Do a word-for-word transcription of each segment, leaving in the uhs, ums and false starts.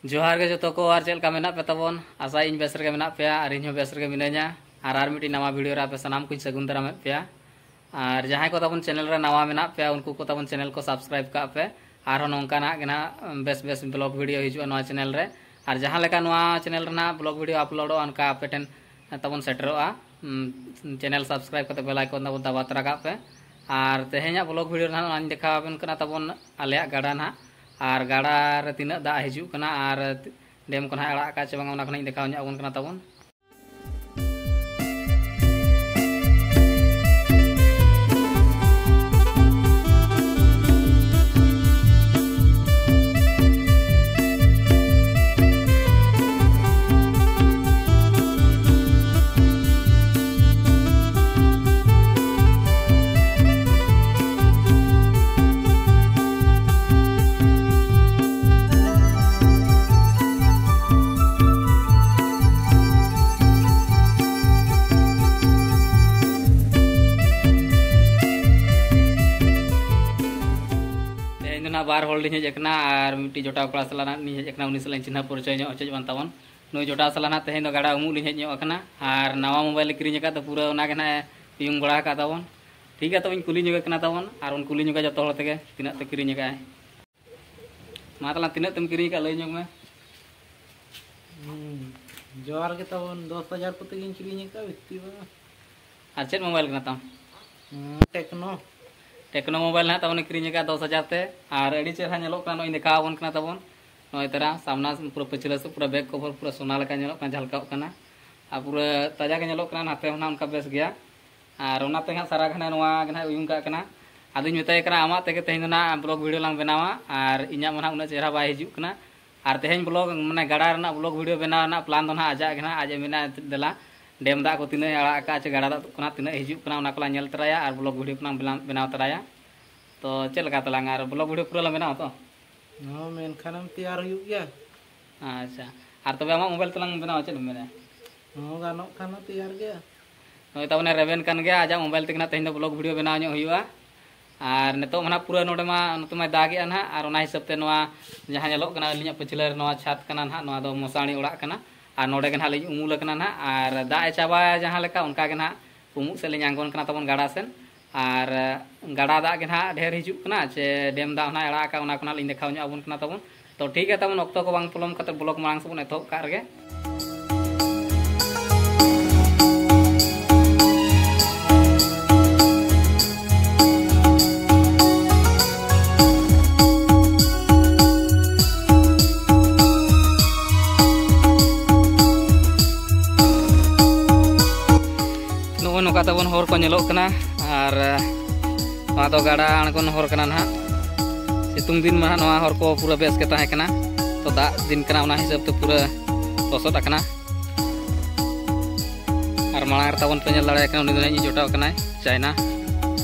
ᱡᱚᱦᱟᱨ ᱜᱮ ᱡᱚᱛᱚ ᱠᱚ᱾ ᱟᱨ ᱪᱮᱫ ᱞᱮᱠᱟ ᱢᱮᱱᱟᱜ ᱯᱮ ᱛᱟᱵᱚᱱ? ᱟᱥᱟᱭᱟᱹᱧ ᱵᱮᱥ ᱨᱮᱜᱮ ᱢᱮᱱᱟᱜ ᱯᱮᱭᱟ ᱟᱨ ᱤᱧ ᱦᱚᱸ ᱵᱮᱥ ᱨᱮᱜᱮ ᱢᱤᱱᱟᱹᱧᱟ᱾ ᱟᱨ ᱟᱨ ᱢᱤᱫᱴᱤᱡ ᱱᱟᱣᱟ ᱵᱷᱤᱰᱤᱭᱳ ᱨᱮ ᱟᱯᱮ ᱥᱟᱱᱟᱢ ᱠᱚᱧ ᱥᱟᱹᱜᱩᱱ ᱫᱟᱨᱟᱢᱮᱫ ᱯᱮᱭᱟ᱾ ᱟᱨ ᱡᱟᱦᱟᱸᱭ ᱠᱚ ᱛᱟᱵᱚᱱ ᱪᱮᱱᱮᱞ ᱨᱮ ᱱᱟᱣᱟ ᱢᱮᱱᱟᱜ ᱯᱮᱭᱟ, ᱩᱱᱠᱩ ᱠᱚ ᱛᱟᱵᱚᱱ ᱪᱮᱱᱮᱞ ᱠᱚ ᱥᱟᱵᱥᱠᱨᱟᱭᱤᱵᱽ ᱠᱟᱜ ᱯᱮ᱾ ᱟᱨᱦᱚᱸ ᱱᱚᱝᱠᱟᱱᱟᱜ ᱜᱮ ᱱᱟᱦᱟᱜ ᱵᱮᱥ ᱵᱮᱥ ᱵᱞᱚᱜ ᱵᱷᱤᱰᱤᱭᱳ ᱦᱤᱡᱩᱜᱼᱟ ᱱᱚᱣᱟ ᱪᱮᱱᱮᱞ ᱨᱮ᱾ ᱟᱨ ᱡᱟᱦᱟᱸ ᱞᱮᱠᱟ ᱱᱚᱣᱟ ᱪᱮᱱᱮᱞ ᱨᱮ ᱱᱟᱦᱟᱜ ᱵᱞᱚᱜ ᱵᱷᱤᱰᱤᱭᱳ ᱟᱯᱞᱳᱰᱚᱜᱼᱟ, ᱚᱱᱠᱟ ᱟᱯᱮ ᱴᱷᱮᱱ ᱛᱟᱵᱚᱱ ᱥᱮᱴᱮᱨᱚᱜᱼᱟ᱾ ᱩᱢ, ᱪᱮᱱᱮᱞ ᱥᱟᱵᱥᱠᱨᱟᱭᱤᱵᱽ ᱠᱟᱛᱮ ᱵᱮᱞ ᱟᱭᱠᱚᱱ ᱛᱟᱵᱚᱱ ᱫᱟᱵᱟᱣ ᱛᱚᱨᱟ ᱠᱟᱜ ᱯᱮ᱾ ᱟᱨ ᱛᱮᱦᱮᱧᱟᱜ ᱵᱞᱚᱜ ᱵᱷᱤᱰᱤᱭᱳ ᱨᱮ ᱱᱟᱦᱟᱜ ᱚᱱᱟᱧ ᱫᱮᱠᱷᱟᱣ ᱟᱵᱮᱱ ᱠᱟᱱᱟ ᱛᱟᱵᱚᱱ ᱟᱞᱮᱭᱟᱜ ᱜᱟᱰᱟ ᱱᱟᱦᱟᱜ, ᱟᱨ ᱜᱟᱰᱟ ᱨᱮ ᱛᱤᱱᱟᱹᱜ ᱫᱟᱜ ᱦᱤᱡᱩᱜ ᱠᱟᱱᱟ ᱟᱨ ᱰᱮᱢ ᱠᱷᱚᱱ ᱦᱟᱸᱜ ᱟᱲᱟᱜ ᱟᱠᱟᱫ ᱪᱮ ᱵᱟᱝ, ᱚᱱᱟ ᱠᱷᱚᱱᱟᱜ ᱤᱧ ᱫᱮᱠᱷᱟᱣ ᱧᱚᱜ ᱟᱵᱚᱱ ᱠᱟᱱᱟ ᱛᱟᱵᱚᱱ᱾ ᱛᱮᱦᱮᱧ ᱫᱚ ᱱᱟᱜ ᱵᱟᱨ ᱦᱚᱲ ᱞᱤᱧ ᱦᱮᱡ ᱟᱠᱟᱱᱟ ᱟᱨ ᱢᱤᱫᱴᱤᱡ ᱡᱚᱴᱟᱣ ᱠᱚᱲᱟ ᱥᱟᱞᱟᱜ ᱱᱟᱜ ᱞᱤᱧ ᱦᱮᱡ ᱟᱠᱟᱱᱟ, ᱩᱱᱤ ᱥᱟᱞᱟᱜ ᱤᱧ ᱪᱤᱱᱦᱟᱹ ᱯᱚᱨᱤᱪᱚᱭ ᱧᱚᱜ ᱦᱚᱪᱚᱭᱮᱫ ᱵᱚᱱ ᱛᱟᱵᱚᱱ᱾ ᱱᱩᱭ ᱡᱚᱴᱟᱣ ᱥᱟᱞᱟᱜ ᱱᱟᱜ ᱛᱮᱦᱮᱧ ᱫᱚ ᱜᱟᱰᱟ ᱩᱢᱩᱜ ᱞᱤᱧ ᱦᱮᱡ ᱧᱚᱜ ᱟᱠᱟᱱᱟ ᱟᱨ ᱱᱟᱣᱟ ᱢᱳᱵᱟᱭᱤᱞ ᱞᱮ ᱠᱤᱨᱤᱧ ᱟᱠᱟᱫ, ᱛᱚ ᱯᱩᱨᱟᱹ ᱚᱱᱟ ᱜᱮ ᱱᱟᱜ ᱮ ᱩᱭᱩᱝ ᱵᱟᱲᱟ ᱟᱠᱟᱫ ᱛᱟᱵᱚᱱ᱾ ᱴᱷᱤᱠ ᱜᱮᱭᱟ, ᱛᱚᱵᱮᱧ ᱠᱩᱞᱤ ᱧᱚᱜᱮ ᱠᱟᱱᱟ ᱛᱟᱵᱚᱱ ᱟᱨ ᱵᱚᱱ ᱠᱩᱞᱤ ᱧᱚᱜᱟ ᱡᱚᱛᱚ ᱦᱚᱲ ᱛᱮᱜᱮ ᱛᱤᱱᱟᱹᱜ ᱛᱮ ᱠᱤᱨᱤᱧ ᱟᱠᱟᱫᱼᱟᱭ᱾ ᱢᱟ ᱛᱟᱞᱟᱝ ᱛᱤᱱᱟᱹᱜ ᱛᱮᱢ ᱠᱤᱨᱤᱧ ᱟᱠᱟᱫ ᱞᱟᱹᱭ ᱧᱚᱜ ᱢᱮ᱾ ᱦᱩᱸ, ᱡᱚᱦᱟᱨ ᱜᱮ ᱛᱟᱵᱚᱱ, ᱫᱚᱥ ᱦᱟᱡᱟᱨ ᱠᱚᱛᱮ ᱜᱤᱧ ᱠᱤᱨᱤᱧ ᱟᱠᱟᱫᱼᱟ, ᱵᱤᱥᱛᱤ ᱵᱟᱝ᱾ ᱟᱨ ᱪᱮᱫ ᱢᱳᱵᱟᱭᱤᱞ ᱠᱟᱱᱟ ᱛᱟᱢ? ᱦᱩᱸ, ᱴᱮᱠᱱᱳ᱾ ᱴᱮᱠᱱᱳ ᱢᱳᱵᱟᱭᱤᱞ ᱱᱟᱦᱟᱜ ᱛᱟᱵᱚᱱᱮ ᱠᱤᱨᱤᱧ ᱟᱠᱟᱫᱼᱟ ᱫᱚᱥ ᱦᱟᱡᱟᱨ ᱛᱮ, ᱟᱨ ᱟᱹᱰᱤ ᱪᱮᱦᱨᱟ ᱧᱮᱞᱚᱜ ᱠᱟᱱᱟ, ᱱᱚᱜᱼᱚᱭ ᱫᱮᱠᱷᱟᱣ ᱟᱵᱚᱱ ᱠᱟᱱᱟ ᱛᱟᱵᱚᱱ᱾ ᱱᱚᱜᱼᱚᱭ ᱛᱟᱨᱟ ᱥᱟᱢᱱᱟ ᱯᱩᱨᱟᱹ ᱯᱟᱹᱪᱷᱞᱟᱹ ᱥᱮᱫ ᱯᱩᱨᱟᱹ ᱵᱮᱠ ᱠᱚᱵᱷᱚᱨ ᱯᱩᱨᱟᱹ ᱥᱳᱱᱟ ᱞᱮᱠᱟ ᱧᱮᱞᱚᱜ ᱠᱟᱱᱟ, ᱡᱷᱟᱞᱠᱟᱣᱜ ᱠᱟᱱᱟ, ᱟᱨ ᱯᱩᱨᱟᱹ ᱛᱟᱡᱟ ᱜᱮ ᱧᱮᱞᱚᱜ ᱠᱟᱱᱟ, ᱱᱟᱛᱮ ᱦᱚᱸ ᱱᱟᱦᱟᱜ ᱚᱱᱠᱟ ᱵᱮᱥ ᱜᱮᱭᱟ᱾ ᱟᱨ ᱚᱱᱟᱛᱮ ᱦᱟᱸᱜ ᱥᱟᱨᱟ ᱜᱷᱟᱱᱮ ᱱᱚᱣᱟ ᱜᱮ ᱱᱟᱦᱟᱜ ᱩᱭᱩᱝ ᱠᱟᱜ ᱠᱟᱱᱟ᱾ ᱟᱫᱚᱧ ᱢᱮᱛᱟᱭ ᱠᱟᱱᱟ, "ᱟᱢᱟᱜ ᱛᱮᱜᱮ ᱛᱮᱦᱮᱧ ᱫᱚ ᱱᱟᱦᱟᱜ ᱵᱞᱚᱜ ᱵᱷᱤᱰᱤᱭᱳ ᱞᱟᱝ ᱵᱮᱱᱟᱣᱟ, ᱟᱨ ᱤᱧᱟᱹᱜ ᱢᱟ ᱱᱟᱦᱟᱜ ᱩᱱᱟᱹᱜ ᱪᱮᱦᱨᱟ ᱵᱟᱭ ᱦᱤᱡᱩᱜ ᱠᱟᱱᱟ, ᱟᱨ ᱛᱮᱦᱮᱧ ᱵᱞᱚᱜ ᱢᱟᱱᱮ ᱜᱟᱰᱟ ᱨᱮᱱᱟᱜ ᱵᱞᱚᱜ ᱵᱷᱤᱰᱤᱭᱳ ᱵᱮᱱᱟᱣ ᱨᱮᱱᱟᱜ ᱯᱞᱟᱱ ᱫᱚ ᱱᱟᱦᱟᱜ ᱟᱡᱟᱜ ᱜᱮ ᱱᱟᱦᱟᱜ, ᱟᱡ ᱮ ᱢᱮᱱᱟ ᱫᱮᱞᱟ ᱰᱮᱢ ᱫᱟᱜ ᱠᱚ ᱛᱤᱱᱟᱹᱜ ᱮ ᱟᱲᱟᱜ ᱟᱠᱟᱫᱼᱟ ᱪᱮ ᱜᱟᱰᱟ ᱫᱟᱜ ᱠᱚ ᱱᱟᱦᱟᱜ ᱛᱤᱱᱟᱹᱜ ᱦᱤᱡᱩᱜ ᱠᱟᱱᱟ, ᱚᱱᱟ ᱠᱚᱞᱟᱝ ᱧᱮᱞ ᱛᱚᱨᱟᱭᱟ ᱟᱨ ᱵᱞᱚᱜ ᱵᱷᱤᱰᱤᱭᱳ ᱠᱚᱞᱟᱝ ᱵᱮᱱᱟᱣ, ᱵᱮᱱᱟᱣ ᱛᱚᱨᱟᱭᱟ᱾ ᱛᱚ ᱪᱮᱫ ᱞᱮᱠᱟ ᱛᱟᱞᱟᱝ ᱟᱨ ᱵᱞᱚᱜ ᱵᱷᱤᱰᱤᱭᱳ ᱯᱩᱨᱟᱹ ᱞᱟᱝ ᱵᱮᱱᱟᱣᱟ ᱛᱚ?" ᱦᱚᱸ, ᱢᱮᱱᱠᱷᱟᱱᱮᱢ ᱛᱮᱭᱟᱨ ᱦᱩᱭᱩᱜ ᱜᱮᱭᱟ᱾ ᱟᱪᱪᱷᱟ, ᱟᱨ ᱛᱚᱵᱮ ᱟᱢᱟᱜ ᱢᱳᱵᱟᱭᱤᱞ ᱛᱮᱞᱟᱝ ᱵᱮᱱᱟᱣᱟ, ᱪᱮᱫ ᱮᱢ ᱢᱮᱱᱟ? ᱦᱚᱸ, ᱜᱟᱱᱚᱜ ᱠᱷᱟᱱ ᱦᱚᱸ ᱛᱮᱭᱟᱨ ᱜᱮᱭᱟ᱾ ᱱᱚᱜᱼᱚᱭ ᱛᱟᱵᱚᱱᱮ ᱨᱮᱵᱮᱱ ᱠᱟᱱ ᱜᱮᱭᱟ, ᱟᱡᱟᱜ ᱢᱳᱵᱟᱭᱤᱞ ᱛᱮᱜᱮ ᱱᱟᱜ ᱛᱮᱦᱮᱧ ᱫᱚ ᱵᱞᱚᱜ ᱵᱷᱤᱰᱤᱭᱳ ᱵᱮᱱᱟᱣ ᱧᱚᱜ ᱦᱩᱭᱩᱜᱼᱟ᱾ ᱟᱨ ᱱᱤᱛᱚᱜ ᱢᱟ ᱱᱟᱦᱟᱜ ᱯᱩᱨᱟᱹ ᱱᱚᱰᱮ ᱢᱟ, ᱱᱚᱛᱮ ᱢᱟᱭ ᱫᱟᱜᱮᱜᱼᱟ ᱱᱟᱦᱟᱜ, ᱟᱨ ᱚᱱᱟ ᱦᱤᱥᱟᱹᱵ ᱛᱮ ᱱᱚᱣᱟ ᱡᱟᱦᱟᱸ ᱧᱮᱞᱚᱜ ᱠᱟᱱᱟ ᱟᱹᱞᱤᱧᱟᱜ ᱯᱟᱹᱪᱷᱞᱟᱹ ᱨᱮ, ᱱᱚᱣᱟ ᱪᱷᱟᱫᱽ ᱠᱟᱱᱟ ᱱᱟᱦᱟᱜ, ᱱᱚᱣᱟ ᱫᱚ ᱢᱚᱥᱟᱬᱤ ᱚᱲᱟᱜ ᱠᱟᱱᱟ᱾ ᱟᱨ ᱱᱚᱰᱮ ᱜᱮ ᱱᱟᱦᱟᱜ ᱞᱤᱧ ᱩᱢᱩᱞ ᱟᱠᱟᱱᱟ ᱱᱟᱦᱟᱜ, ᱟᱨ ᱫᱟᱜ ᱮ ᱪᱟᱵᱟᱭᱟ ᱡᱟᱦᱟᱸ ᱞᱮᱠᱟ, ᱚᱱᱠᱟ ᱜᱮ ᱱᱟᱦᱟᱜ ᱩᱢᱩᱜ ᱥᱮᱫ ᱞᱤᱧ ᱟᱬᱜᱚᱱ ᱠᱟᱱᱟ ᱛᱟᱵᱚᱱ ᱜᱟᱰᱟ ᱥᱮᱫ᱾ ᱟᱨ ᱜᱟᱰᱟ ᱫᱟᱜ ᱜᱮ ᱱᱟᱦᱟᱜ ᱰᱷᱮᱨ ᱦᱤᱡᱩᱜ ᱠᱟᱱᱟ ᱪᱮ ᱰᱮᱢ ᱫᱟᱜ ᱦᱚᱸ ᱱᱟᱦᱟᱜ ᱟᱲᱟᱜ ᱟᱠᱟᱫ, ᱚᱱᱟ ᱠᱚ ᱱᱟᱦᱟᱜ ᱞᱤᱧ ᱫᱮᱠᱷᱟᱣ ᱧᱚᱜ ᱟᱵᱚᱱ ᱠᱟᱱᱟ ᱛᱟᱵᱚᱱ᱾ ᱛᱚ ᱴᱷᱤᱠ ᱜᱮᱭᱟ, ᱛᱟᱵᱚᱱ ᱚᱠᱛᱚ ᱠᱚ ᱵᱟᱝ ᱯᱚᱞᱚᱢ ᱠᱟᱛᱮ ᱵᱞᱚᱜ ᱢᱟᱲᱟᱝ ᱥᱮᱫ ᱵᱚᱱ ᱮᱛᱚᱦᱚᱵ ᱠᱟᱜ ᱨᱮᱜᱮ᱾ ᱱᱚᱜᱼᱚᱭ ᱱᱚᱝᱠᱟ ᱛᱟᱵᱚᱱ ᱦᱚᱨ ᱠᱚ ᱧᱮᱞᱚᱜ ᱠᱟᱱᱟ, ᱟᱨ ᱱᱚᱣᱟ ᱫᱚ ᱜᱟᱰᱟ ᱟᱬᱜᱚᱱ ᱦᱚᱨ ᱠᱟᱱᱟ ᱱᱟᱦᱟᱜ᱾ ᱥᱤᱛᱩᱝ ᱫᱤᱱ ᱢᱟ ᱱᱚᱣᱟ ᱦᱚᱨ ᱠᱚ ᱯᱩᱨᱟᱹ ᱵᱮᱥ ᱜᱮ ᱛᱟᱦᱮᱸ ᱠᱟᱱᱟ, ᱛᱚ ᱫᱟᱜ ᱫᱤᱱ ᱠᱟᱱᱟ, ᱚᱱᱟ ᱦᱤᱥᱟᱹᱵ ᱛᱮ ᱯᱩᱨᱟᱹ ᱞᱚᱥᱚᱫ ᱟᱠᱟᱱᱟ᱾ ᱟᱨ ᱢᱟᱲᱟᱝ ᱨᱮ ᱛᱟᱵᱚᱱ ᱯᱮ ᱧᱮᱞ ᱫᱟᱲᱮᱭᱟᱜ ᱠᱟᱱᱟ, ᱩᱱᱤ ᱫᱚ ᱱᱟᱦᱟᱜ ᱤᱧ ᱡᱚᱴᱟᱣ ᱠᱟᱱᱟᱭ, ᱪᱟᱭᱱᱟ᱾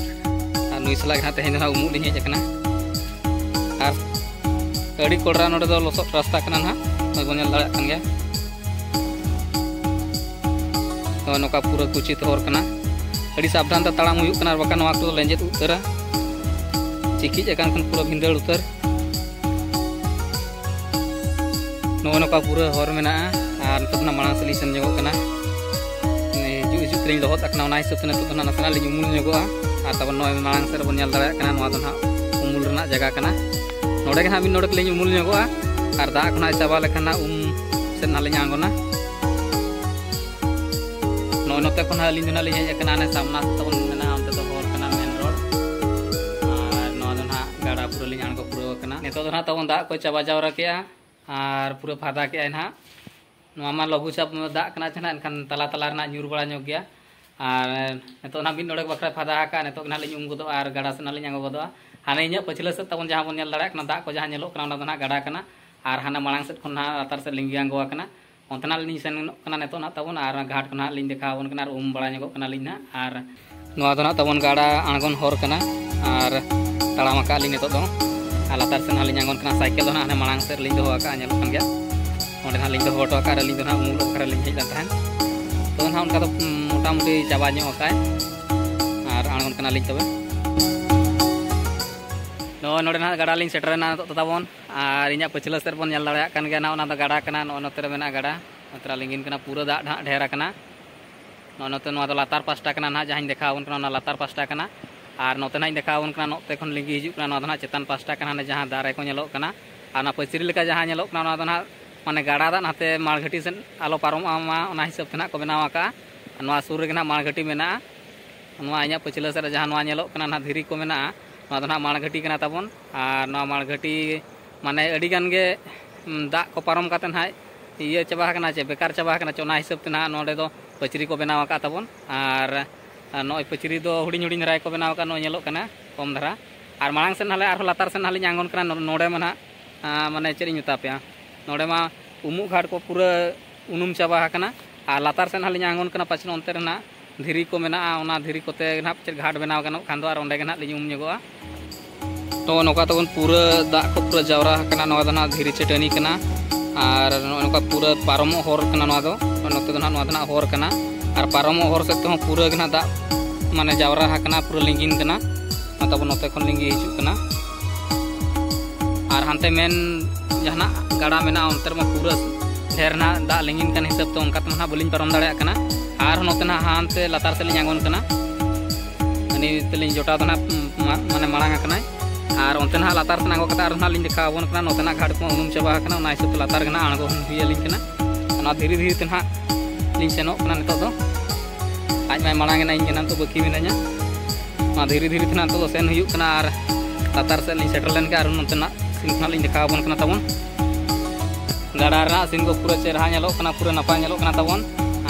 ᱟᱨ ᱱᱩᱭ ᱥᱟᱞᱟᱜ ᱜᱮ ᱱᱟᱦᱟᱜ ᱛᱮᱦᱮᱧ ᱫᱚ ᱱᱟᱦᱟᱜ ᱩᱢᱩᱜ ᱞᱤᱧ ᱦᱮᱡ ᱟᱠᱟᱱᱟ᱾ ᱟᱨ ᱟᱹᱰᱤ ᱠᱚᱰᱨᱟ ᱱᱚᱰᱮ ᱫᱚ ᱞᱚᱥᱚᱫ ᱨᱟᱥᱛᱟ ᱠᱟᱱᱟ ᱱᱟᱦᱟᱜ, ᱱᱚᱜᱼᱚᱭ ᱵᱚᱱ ᱧᱮᱞ ᱫᱟᱲᱮᱭᱟᱜ ᱠᱟᱱ ᱜᱮᱭᱟ᱾ ᱱᱚᱜᱼᱚᱭ ᱱᱚᱝᱠᱟ ᱯᱩᱨᱟᱹ ᱠᱩᱪᱤᱛ ᱦᱚᱨ ᱠᱟᱱᱟ, ᱟᱹᱰᱤ ᱥᱟᱵᱫᱷᱟᱱ ᱛᱮ ᱛᱟᱲᱟᱢ ᱦᱩᱭᱩᱜ ᱠᱟᱱᱟ, ᱟᱨ ᱵᱟᱠᱷᱟᱱ ᱱᱚᱣᱟ ᱠᱚᱫᱚ ᱞᱮᱸᱡᱮᱫ ᱩᱛᱟᱹᱨᱟ, ᱪᱤᱠᱤᱡ ᱟᱠᱟᱱ ᱠᱷᱟᱱ ᱯᱩᱨᱟᱹ ᱵᱷᱤᱸᱫᱟᱹᱲ ᱩᱛᱟᱹᱨ᱾ ᱱᱚᱜᱼᱚᱭ ᱱᱚᱝᱠᱟ ᱯᱩᱨᱟᱹ ᱦᱚᱨ ᱢᱮᱱᱟᱜᱼᱟ, ᱟᱨ ᱱᱤᱛᱚᱜ ᱫᱚ ᱱᱟᱜ ᱢᱟᱲᱟᱝ ᱥᱮᱫ ᱞᱤᱧ ᱥᱮᱱ ᱧᱚᱜᱚᱜ ᱠᱟᱱᱟ᱾ ᱢᱟᱱᱮ ᱦᱤᱡᱩᱜ ᱦᱤᱡᱩᱜ ᱛᱮᱞᱤᱧ ᱞᱚᱦᱚᱫ ᱟᱠᱟᱱᱟ, ᱚᱱᱟ ᱦᱤᱥᱟᱹᱵ ᱛᱮ ᱱᱤᱛᱚᱜ ᱫᱚ ᱱᱟᱜ ᱱᱟᱥᱮᱱᱟᱜ ᱞᱤᱧ ᱩᱢᱩᱞ ᱧᱚᱜᱚᱜᱼᱟ᱾ ᱟᱨ ᱛᱟᱨᱯᱚᱨ ᱱᱚᱜᱼᱚᱭ ᱢᱟᱲᱟᱝ ᱥᱮᱫ ᱨᱮᱵᱚᱱ ᱧᱮᱞ ᱫᱟᱲᱮᱭᱟᱜ ᱠᱟᱱᱟ, ᱱᱚᱣᱟ ᱫᱚ ᱱᱟᱜ ᱩᱢᱩᱞ ᱨᱮᱱᱟᱜ ᱡᱟᱭᱜᱟ ᱠᱟᱱᱟ᱾ ᱱᱚᱰᱮ ᱜᱮ ᱱᱟᱜ ᱢᱤᱫ ᱰᱚᱸᱰᱮᱠ ᱞᱤᱧ ᱩᱢᱩᱞ ᱧᱚᱜᱚᱜᱼᱟ, ᱟᱨ ᱫᱟᱜ ᱠᱚ ᱱᱟᱜ ᱪᱟᱵᱟ ᱞᱮᱠᱷᱟᱱ ᱱᱟᱜ ᱩᱢ ᱥᱮᱫ ᱱᱟᱜ ᱞᱤᱧ ᱟᱬᱜᱚᱱᱟ᱾ ᱱᱚᱜᱼᱚᱭ ᱱᱚᱛᱮ ᱠᱷᱚᱱ ᱦᱟᱸᱜ ᱟᱹᱞᱤᱧ ᱫᱚ ᱱᱟᱜ ᱞᱤᱧ ᱦᱮᱡ ᱟᱠᱟᱱᱟ, ᱦᱟᱱᱮ ᱥᱟᱢᱱᱟ ᱥᱮᱫ ᱛᱟᱵᱚᱱ ᱢᱮᱱᱟᱜᱼᱟ, ᱚᱱᱛᱮ ᱫᱚ ᱦᱚᱨ ᱠᱟᱱᱟ, ᱢᱮᱱ ᱨᱳᱰ᱾ ᱟᱨ ᱱᱚᱣᱟ ᱫᱚ ᱱᱟᱜ ᱜᱟᱰᱟ ᱯᱩᱨᱟᱹ ᱞᱤᱧ ᱟᱬᱜᱚ ᱯᱩᱨᱟᱹᱣ ᱟᱠᱟᱱᱟ᱾ ᱱᱤᱛᱚᱜ ᱫᱚ ᱱᱟᱜ ᱛᱟᱵᱚᱱ ᱫᱟᱜ ᱠᱚ ᱪᱟᱵᱟ ᱡᱟᱣᱨᱟ ᱠᱮᱜᱼᱟ, ᱟᱨ ᱯᱩᱨᱟᱹ ᱯᱷᱟᱫᱟ ᱠᱮᱜᱼᱟᱭ ᱱᱟᱜ᱾ ᱱᱚᱣᱟ ᱢᱟ ᱞᱚᱜᱷᱩ ᱪᱟᱯ ᱫᱟᱜ ᱠᱟᱱᱟ ᱪᱮ ᱱᱟᱜ, ᱮᱱᱠᱷᱟᱱ ᱛᱟᱞᱟ ᱛᱟᱞᱟ ᱨᱮᱱᱟᱜ ᱧᱩᱨ ᱵᱟᱲᱟ ᱧᱚᱜ ᱜᱮᱭᱟ᱾ ᱟᱨ ᱱᱤᱛᱚᱜ ᱱᱟᱜ ᱢᱤᱫ ᱰᱚᱸᱰᱮᱠ ᱵᱟᱠᱷᱨᱟ ᱯᱷᱟᱫᱟ ᱟᱠᱟᱫᱼᱟ, ᱱᱤᱛᱚᱜ ᱜᱮ ᱱᱟᱜ ᱞᱤᱧ ᱩᱢ ᱜᱚᱫᱚᱜᱼᱟ ᱟᱨ ᱜᱟᱰᱟ ᱥᱮᱫ ᱱᱟᱜ ᱞᱤᱧ ᱟᱬᱜᱚ ᱜᱚᱫᱚᱜᱼᱟ᱾ ᱦᱟᱱᱮ ᱤᱧᱟᱹᱜ ᱯᱟᱹᱪᱷᱞᱟᱹ ᱥᱮᱫ ᱛᱟᱵᱚᱱ ᱡᱟᱦᱟᱸ ᱵᱚᱱ ᱧᱮᱞ ᱫᱟᱲᱮᱭᱟᱜ ᱠᱟᱱᱟ, ᱫᱟᱜ ᱠᱚ ᱡᱟᱦᱟᱸ ᱧᱮᱞᱚᱜ ᱠᱟᱱᱟ, ᱚᱱᱟ ᱫᱚ ᱱᱟᱜ ᱜᱟᱰᱟ ᱠᱟᱱᱟ, ᱟᱨ ᱦᱟᱱᱮ ᱢᱟᱲᱟᱝ ᱥᱮᱫ ᱠᱷᱚᱱ ᱱᱟᱜ ᱞᱟᱛᱟᱨ ᱥᱮᱫ ᱞᱤᱸᱜᱤ ᱟᱬᱜᱚ ᱟᱠᱟᱱᱟ᱾ ᱚᱱᱛᱮ ᱱᱟᱜ ᱞᱤᱧ ᱥᱮᱱᱚᱜ ᱠᱟᱱᱟ ᱱᱤᱛᱚᱜ ᱱᱟᱜ ᱛᱟᱵᱚᱱ, ᱟᱨ ᱜᱷᱟᱴ ᱠᱚ ᱱᱟᱜ ᱞᱤᱧ ᱫᱮᱠᱷᱟᱣ ᱟᱵᱚᱱ ᱠᱟᱱᱟ, ᱟᱨ ᱩᱢ ᱵᱟᱲᱟ ᱧᱚᱜᱚᱜ ᱠᱟᱱᱟᱞᱤᱧ ᱱᱟᱜ᱾ ᱟᱨ ᱱᱚᱣᱟ ᱫᱚ ᱱᱟᱜ ᱛᱟᱵᱚᱱ ᱜᱟᱰᱟ ᱟᱬᱜᱚᱱ ᱦᱚᱨ ᱠᱟᱱᱟ, ᱟᱨ ᱛᱟᱲᱟᱢ ᱟᱠᱟᱫ ᱞᱤᱧ ᱱᱤᱛᱚᱜ ᱫᱚ᱾ ᱟᱨ ᱞᱟᱛᱟᱨ ᱥᱮᱫ ᱱᱟᱜ ᱞᱤᱧ ᱟᱬᱜᱚᱱ ᱠᱟᱱᱟ, ᱥᱟᱭᱠᱮᱞ ᱫᱚ ᱱᱟᱜ ᱦᱟᱱᱮ ᱢᱟᱲᱟᱝ ᱥᱮᱫ ᱨᱮᱞᱤᱧ ᱫᱚᱦᱚ ᱟᱠᱟᱫᱼᱟ, ᱧᱮᱞᱚᱜ ᱠᱟᱱ ᱜᱮᱭᱟ᱾ ᱚᱸᱰᱮ ᱱᱟᱜ ᱞᱤᱧ ᱫᱚᱦᱚ ᱦᱚᱴᱚ ᱟᱠᱟᱫᱼᱟ, ᱟᱨ ᱟᱹᱞᱤᱧ ᱫᱚ ᱱᱟᱜ ᱩᱢᱩᱞᱚᱜ ᱵᱟᱠᱷᱨᱟ ᱞᱤᱧ ᱦᱮᱡ ᱞᱮᱱ ᱛᱟᱦᱮᱸᱫ᱾ ᱛᱚ ᱱᱟᱜ ᱚᱱᱠᱟ ᱫᱚ, ᱩᱸ, ᱢᱚᱴᱟᱢᱩᱴᱤ ᱪᱟᱵᱟ ᱧᱚᱜ ᱟᱠᱟᱫᱼᱟᱭ᱾ ᱟᱨ ᱟᱬᱜᱚᱱ ᱠᱟᱱᱟᱞᱤᱧ ᱛᱚᱵᱮ᱾ ᱱᱚᱜᱼᱚᱭ ᱱᱚᱰᱮ ᱱᱟᱦᱟᱜ ᱜᱟᱰᱟ ᱞᱤᱧ ᱥᱮᱴᱮᱨᱮᱱᱟ ᱱᱤᱛᱚᱜ ᱫᱚ ᱛᱟᱵᱚᱱ᱾ ᱟᱨ ᱤᱧᱟᱹᱜ ᱯᱟᱹᱪᱷᱞᱟᱹ ᱥᱮᱫ ᱵᱚᱱ ᱧᱮᱞ ᱫᱟᱲᱮᱭᱟᱜ ᱠᱟᱱ ᱜᱮᱭᱟ ᱱᱟᱦᱟᱜ, ᱚᱱᱟ ᱫᱚ ᱜᱟᱰᱟ ᱠᱟᱱᱟ᱾ ᱱᱚᱜᱼᱚᱭ ᱱᱚᱛᱮ ᱨᱮ ᱢᱮᱱᱟᱜᱼᱟ ᱜᱟᱰᱟ, ᱱᱚᱛᱮ ᱨᱮ ᱞᱤᱸᱜᱤᱱ ᱠᱟᱱᱟ, ᱯᱩᱨᱟᱹ ᱫᱟᱜ ᱱᱟᱦᱟᱜ ᱰᱷᱮᱨ ᱟᱠᱟᱱᱟ᱾ ᱱᱚᱜᱼᱚᱭ ᱱᱚᱛᱮ ᱱᱚᱣᱟ ᱫᱚ ᱞᱟᱛᱟᱨ ᱯᱟᱥᱴᱟ ᱠᱟᱱᱟ ᱱᱟᱦᱟᱜ, ᱡᱟᱦᱟᱸᱧ ᱫᱮᱠᱷᱟᱣ ᱟᱵᱚᱱ ᱠᱟᱱᱟ ᱚᱱᱟ ᱞᱟᱛᱟᱨ ᱯᱟᱥᱴᱟ ᱠᱟᱱᱟ᱾ ᱟᱨ ᱱᱚᱛᱮ ᱱᱟᱦᱟᱜ ᱤᱧ ᱫᱮᱠᱷᱟᱣ ᱟᱵᱚᱱ ᱠᱟᱱᱟ, ᱱᱚᱛᱮ ᱠᱷᱚᱱ ᱞᱤᱸᱜᱤ ᱦᱤᱡᱩᱜ ᱠᱟᱱᱟ, ᱱᱚᱣᱟ ᱫᱚ ᱱᱟᱦᱟᱜ ᱪᱮᱛᱟᱱ ᱯᱟᱥᱴᱟ ᱠᱟᱱᱟ, ᱦᱟᱱᱮ ᱡᱟᱦᱟᱸ ᱫᱟᱨᱮ ᱠᱚ ᱧᱮᱞᱚᱜ ᱠᱟᱱᱟ᱾ ᱟᱨ ᱚᱱᱟ ᱯᱟᱹᱪᱨᱤ ᱞᱮᱠᱟ ᱡᱟᱦᱟᱸ ᱧᱮᱞᱚᱜ ᱠᱟᱱᱟ, ᱚᱱᱟ ᱫᱚ ᱱᱟᱦᱟᱜ ᱢᱟᱱᱮ ᱜᱟᱰᱟ ᱫᱟᱜ ᱱᱟᱛᱮ ᱢᱟᱲᱜᱷᱟᱹᱴᱤ ᱥᱮᱫ ᱟᱞᱚ ᱯᱟᱨᱚᱢᱚᱜ ᱢᱟ, ᱚᱱᱟ ᱦᱤᱥᱟᱹᱵ ᱛᱮ ᱱᱟᱦᱟᱜ ᱠᱚ ᱵᱮᱱᱟᱣ ᱟᱠᱟᱫᱼᱟ᱾ ᱱᱚᱣᱟ ᱥᱩᱨ ᱨᱮᱜᱮ ᱱᱟᱦᱟᱜ ᱢᱟᱲᱜᱷᱟᱹᱴᱤ ᱢᱮᱱᱟᱜᱼᱟ᱾ ᱱᱚᱣᱟ ᱤᱧᱟᱹᱜ ᱯᱟᱹᱪᱷᱞᱟᱹ ᱥᱮᱫ ᱨᱮ ᱡᱟᱦᱟᱸ ᱱᱚᱣᱟ ᱧᱮᱞᱚᱜ ᱠᱟᱱᱟ ᱱᱟᱦᱟᱜ ᱫᱷᱤᱨᱤ ᱠᱚ ᱢᱮᱱᱟᱜᱼᱟ, ᱱᱚᱣᱟ ᱫᱚ ᱱᱟᱦᱟᱜ ᱢᱟᱲᱜᱷᱟᱹᱴᱤ ᱠᱟᱱᱟ ᱛᱟᱵᱚᱱ᱾ ᱟᱨ ᱱᱚᱣᱟ ᱢᱟᱲᱜᱷᱟᱹᱴᱤ ᱢᱟᱱᱮ ᱟᱹᱰᱤ ᱜᱟᱱ ᱜᱮ, ᱩᱢ, ᱫᱟᱜ ᱠᱚ ᱯᱟᱨᱚᱢ ᱠᱟᱛᱮ ᱱᱟᱦᱟᱜ ᱤᱭᱟᱹ ᱪᱟᱵᱟ ᱟᱠᱟᱱᱟ ᱪᱮ ᱵᱮᱠᱟᱨ ᱪᱟᱵᱟ ᱟᱠᱟᱱᱟ ᱪᱮ, ᱚᱱᱟ ᱦᱤᱥᱟᱹᱵ ᱛᱮ ᱱᱟᱦᱟᱜ ᱱᱚᱰᱮ ᱫᱚ ᱯᱟᱹᱪᱨᱤ ᱠᱚ ᱵᱮᱱᱟᱣ ᱟᱠᱟᱫ ᱛᱟᱵᱚᱱ᱾ ᱟᱨ, ᱟᱨ ᱱᱚᱜᱼᱚᱭ ᱯᱟᱹᱪᱨᱤ ᱫᱚ ᱦᱩᱰᱤᱧ ᱦᱩᱰᱤᱧ ᱫᱷᱟᱨᱟ ᱜᱮᱠᱚ ᱵᱮᱱᱟᱣ ᱟᱠᱟᱫ, ᱱᱚᱜᱼᱚᱭ ᱧᱮᱞᱚᱜ ᱠᱟᱱᱟ ᱠᱚᱢ ᱫᱷᱟᱨᱟ᱾ ᱟᱨ ᱢᱟᱲᱟᱝ ᱥᱮᱫ ᱱᱟᱦᱟᱜ ᱞᱤᱧ ᱟᱬᱜᱚᱱ ᱠᱟᱱᱟ, ᱱᱚ-, ᱱᱚᱰᱮ ᱢᱟ ᱱᱟᱦᱟᱜ, ᱟᱸ, ᱢᱟᱱᱮ ᱪᱮᱫ ᱤᱧ ᱢᱮᱛᱟ ᱯᱮᱭᱟ, ᱱᱚᱰᱮ ᱢᱟ ᱩᱢᱩᱜ ᱜᱷᱟᱴ ᱠᱚ ᱯᱩᱨᱟᱹ ᱩᱱᱩᱢ ᱪᱟᱵᱟ ᱟᱠᱟᱱᱟ᱾ ᱟᱨ ᱞᱟᱛᱟᱨ ᱥᱮᱫ ᱱᱟᱦᱟᱜ ᱞᱤᱧ ᱟᱬᱜᱚᱱ ᱠᱟᱱᱟ, ᱯᱟᱪᱷᱮ ᱚᱱᱛᱮ ᱨᱮ ᱱᱟᱦᱟᱜ ᱫᱷᱤᱨᱤ ᱠᱚ ᱢᱮᱱᱟᱜᱼᱟ, ᱚᱱᱟ ᱫᱷᱤᱨᱤ ᱠᱚᱛᱮ ᱱᱟᱦᱟᱜ ᱪᱮᱫ ᱜᱷᱟᱴ ᱵᱮᱱᱟᱣ ᱜᱟᱱᱚᱜ ᱠᱷᱟᱱ ᱫᱚ ᱟᱨ ᱚᱸᱰᱮ ᱜᱮ ᱱᱟᱦᱟᱜ ᱞᱤᱧ ᱩᱢ ᱧᱚᱜᱚᱜᱼᱟ᱾ ᱛᱚ ᱱᱚᱝᱠᱟ ᱛᱟᱵᱚᱱ ᱯᱩᱨᱟᱹ ᱫᱟᱜ ᱠᱚ ᱯᱩᱨᱟᱹ ᱡᱟᱣᱨᱟ ᱟᱠᱟᱱᱟ, ᱱᱚᱣᱟ ᱫᱚ ᱱᱟᱦᱟᱜ ᱫᱷᱤᱨᱤ ᱪᱟᱹᱴᱟᱹᱱᱤ ᱠᱟᱱᱟ᱾ ᱟᱨ ᱱᱚᱜᱼᱚ ᱱᱚᱝᱠᱟ ᱯᱩᱨᱟᱹ ᱯᱟᱨᱚᱢᱚᱜ ᱦᱚᱨ ᱠᱟᱱᱟ ᱱᱚᱣᱟ ᱫᱚ, ᱱᱚᱛᱮ ᱫᱚ ᱱᱟᱦᱟᱜ ᱱᱚᱣᱟ ᱫᱚ ᱱᱟᱦᱟᱜ ᱦᱚᱨ ᱠᱟᱱᱟ᱾ ᱟᱨ ᱯᱟᱨᱚᱢᱚᱜ ᱦᱚᱨ ᱥᱮᱫ ᱛᱮᱦᱚᱸ ᱯᱩᱨᱟᱹ ᱜᱮ ᱱᱟᱦᱟᱜ ᱫᱟᱜ ᱢᱟᱱᱮ ᱡᱟᱣᱨᱟ ᱟᱠᱟᱱᱟ, ᱯᱩᱨᱟᱹ ᱞᱤᱸᱜᱤᱱ ᱠᱟᱱᱟ᱾ ᱱᱚᱣᱟ ᱛᱟᱵᱚᱱ ᱱᱚᱛᱮ ᱠᱷᱚᱱ ᱞᱤᱸᱜᱤ ᱦᱤᱡᱩᱜ ᱠᱟᱱᱟ᱾ ᱟᱨ ᱦᱟᱱᱛᱮ ᱢᱮᱱ ᱡᱟᱦᱟᱱᱟᱜ ᱜᱟᱰᱟ ᱢᱮᱱᱟᱜᱼᱟ, ᱚᱱᱛᱮ ᱨᱮᱢᱟ ᱯᱩᱨᱟᱹ ᱰᱷᱮᱨ ᱱᱟᱦᱟᱜ ᱫᱟᱜ ᱞᱤᱸᱜᱤᱱ ᱠᱟᱱ ᱦᱤᱥᱟᱹᱵ ᱛᱮ ᱚᱱᱠᱟ ᱛᱮᱢᱟ ᱱᱟᱦᱟᱜ ᱵᱟᱹᱞᱤᱧ ᱯᱟᱨᱚᱢ ᱫᱟᱲᱮᱭᱟᱜ ᱠᱟᱱᱟ᱾ ᱟᱨᱦᱚᱸ ᱱᱚᱛᱮ ᱱᱟᱦᱟᱜ ᱦᱟᱱᱛᱮ ᱞᱟᱛᱟᱨ ᱥᱮᱫ ᱞᱤᱧ ᱟᱬᱜᱚᱱ ᱠᱟᱱᱟ᱾ ᱩᱱᱤ ᱛᱮᱞᱤᱧ ᱡᱚᱴᱟᱣ ᱫᱚ ᱱᱟᱦᱟᱜ ᱢᱟ-, ᱢᱟᱱᱮ ᱢᱟᱲᱟᱝ ᱟᱠᱟᱱᱟᱭ᱾ ᱟᱨ ᱚᱱᱛᱮ ᱱᱟᱦᱟᱜ ᱞᱟᱛᱟᱨ ᱥᱮᱫ ᱟᱬᱜᱚ ᱠᱟᱛᱮ ᱟᱨᱦᱚᱸ ᱱᱟᱦᱟᱜ ᱞᱤᱧ ᱫᱮᱠᱷᱟᱣ ᱟᱵᱚᱱ ᱠᱟᱱᱟ᱾ ᱱᱚᱛᱮᱱᱟᱜ ᱜᱷᱟᱴ ᱠᱚᱢᱟ ᱩᱱᱩᱢ ᱪᱟᱵᱟ ᱟᱠᱟᱱᱟ, ᱚᱱᱟ ᱦᱤᱥᱟᱹᱵ ᱛᱮ ᱞᱟᱛᱟᱨ ᱜᱮ ᱱᱟᱦᱟᱜ ᱟᱬᱜᱚ ᱦᱩᱭ ᱟᱹᱞᱤᱧ ᱠᱟᱱᱟ᱾ ᱚᱱᱟ ᱫᱷᱤᱨᱮ ᱫᱷᱤᱨᱮ ᱛᱮ ᱱᱟᱦᱟᱜ ᱞᱤᱧ ᱥᱮᱱᱚᱜ ᱠᱟᱱᱟ ᱱᱤᱛᱚᱜ ᱫᱚ᱾ ᱟᱡ ᱢᱟᱭ ᱢᱟᱲᱟᱝ ᱮᱱᱟ, ᱤᱧ ᱜᱮ ᱱᱟᱦᱟᱜ ᱱᱤᱛᱚᱜ ᱵᱟᱹᱠᱤ ᱢᱤᱱᱟᱹᱧᱟ᱾ ᱚᱱᱟ ᱫᱷᱤᱨᱮ ᱫᱷᱤᱨᱮ ᱛᱮ ᱱᱟᱦᱟᱜ ᱱᱤᱛᱚᱜ ᱫᱚ ᱥᱮᱱ ᱦᱩᱭᱩᱜ ᱠᱟᱱᱟ᱾ ᱟᱨ ᱞᱟᱛᱟᱨ ᱥᱮᱫ ᱞᱤᱧ ᱥᱮᱴᱮᱨ ᱞᱮᱱ ᱠᱷᱟᱱ ᱟᱨᱦᱚᱸ ᱱᱚᱛᱮᱱᱟᱜ ᱥᱤᱱ ᱠᱷᱚᱱᱟᱜ ᱞᱤᱧ ᱫᱮᱠᱷᱟᱣ ᱟᱵᱚᱱ ᱠᱟᱱᱟ ᱛᱟᱵᱚᱱ᱾ ᱜᱟᱰᱟ ᱨᱮᱱᱟᱜ ᱥᱤᱱ ᱠᱚ ᱯᱩᱨᱟᱹ ᱪᱮᱦᱨᱟ ᱧᱮᱞᱚᱜ ᱠᱟᱱᱟ, ᱯᱩᱨᱟᱹ ᱱᱟᱯᱟᱭ ᱧᱮᱞᱚᱜ ᱠᱟᱱᱟ ᱛᱟᱵᱚᱱ᱾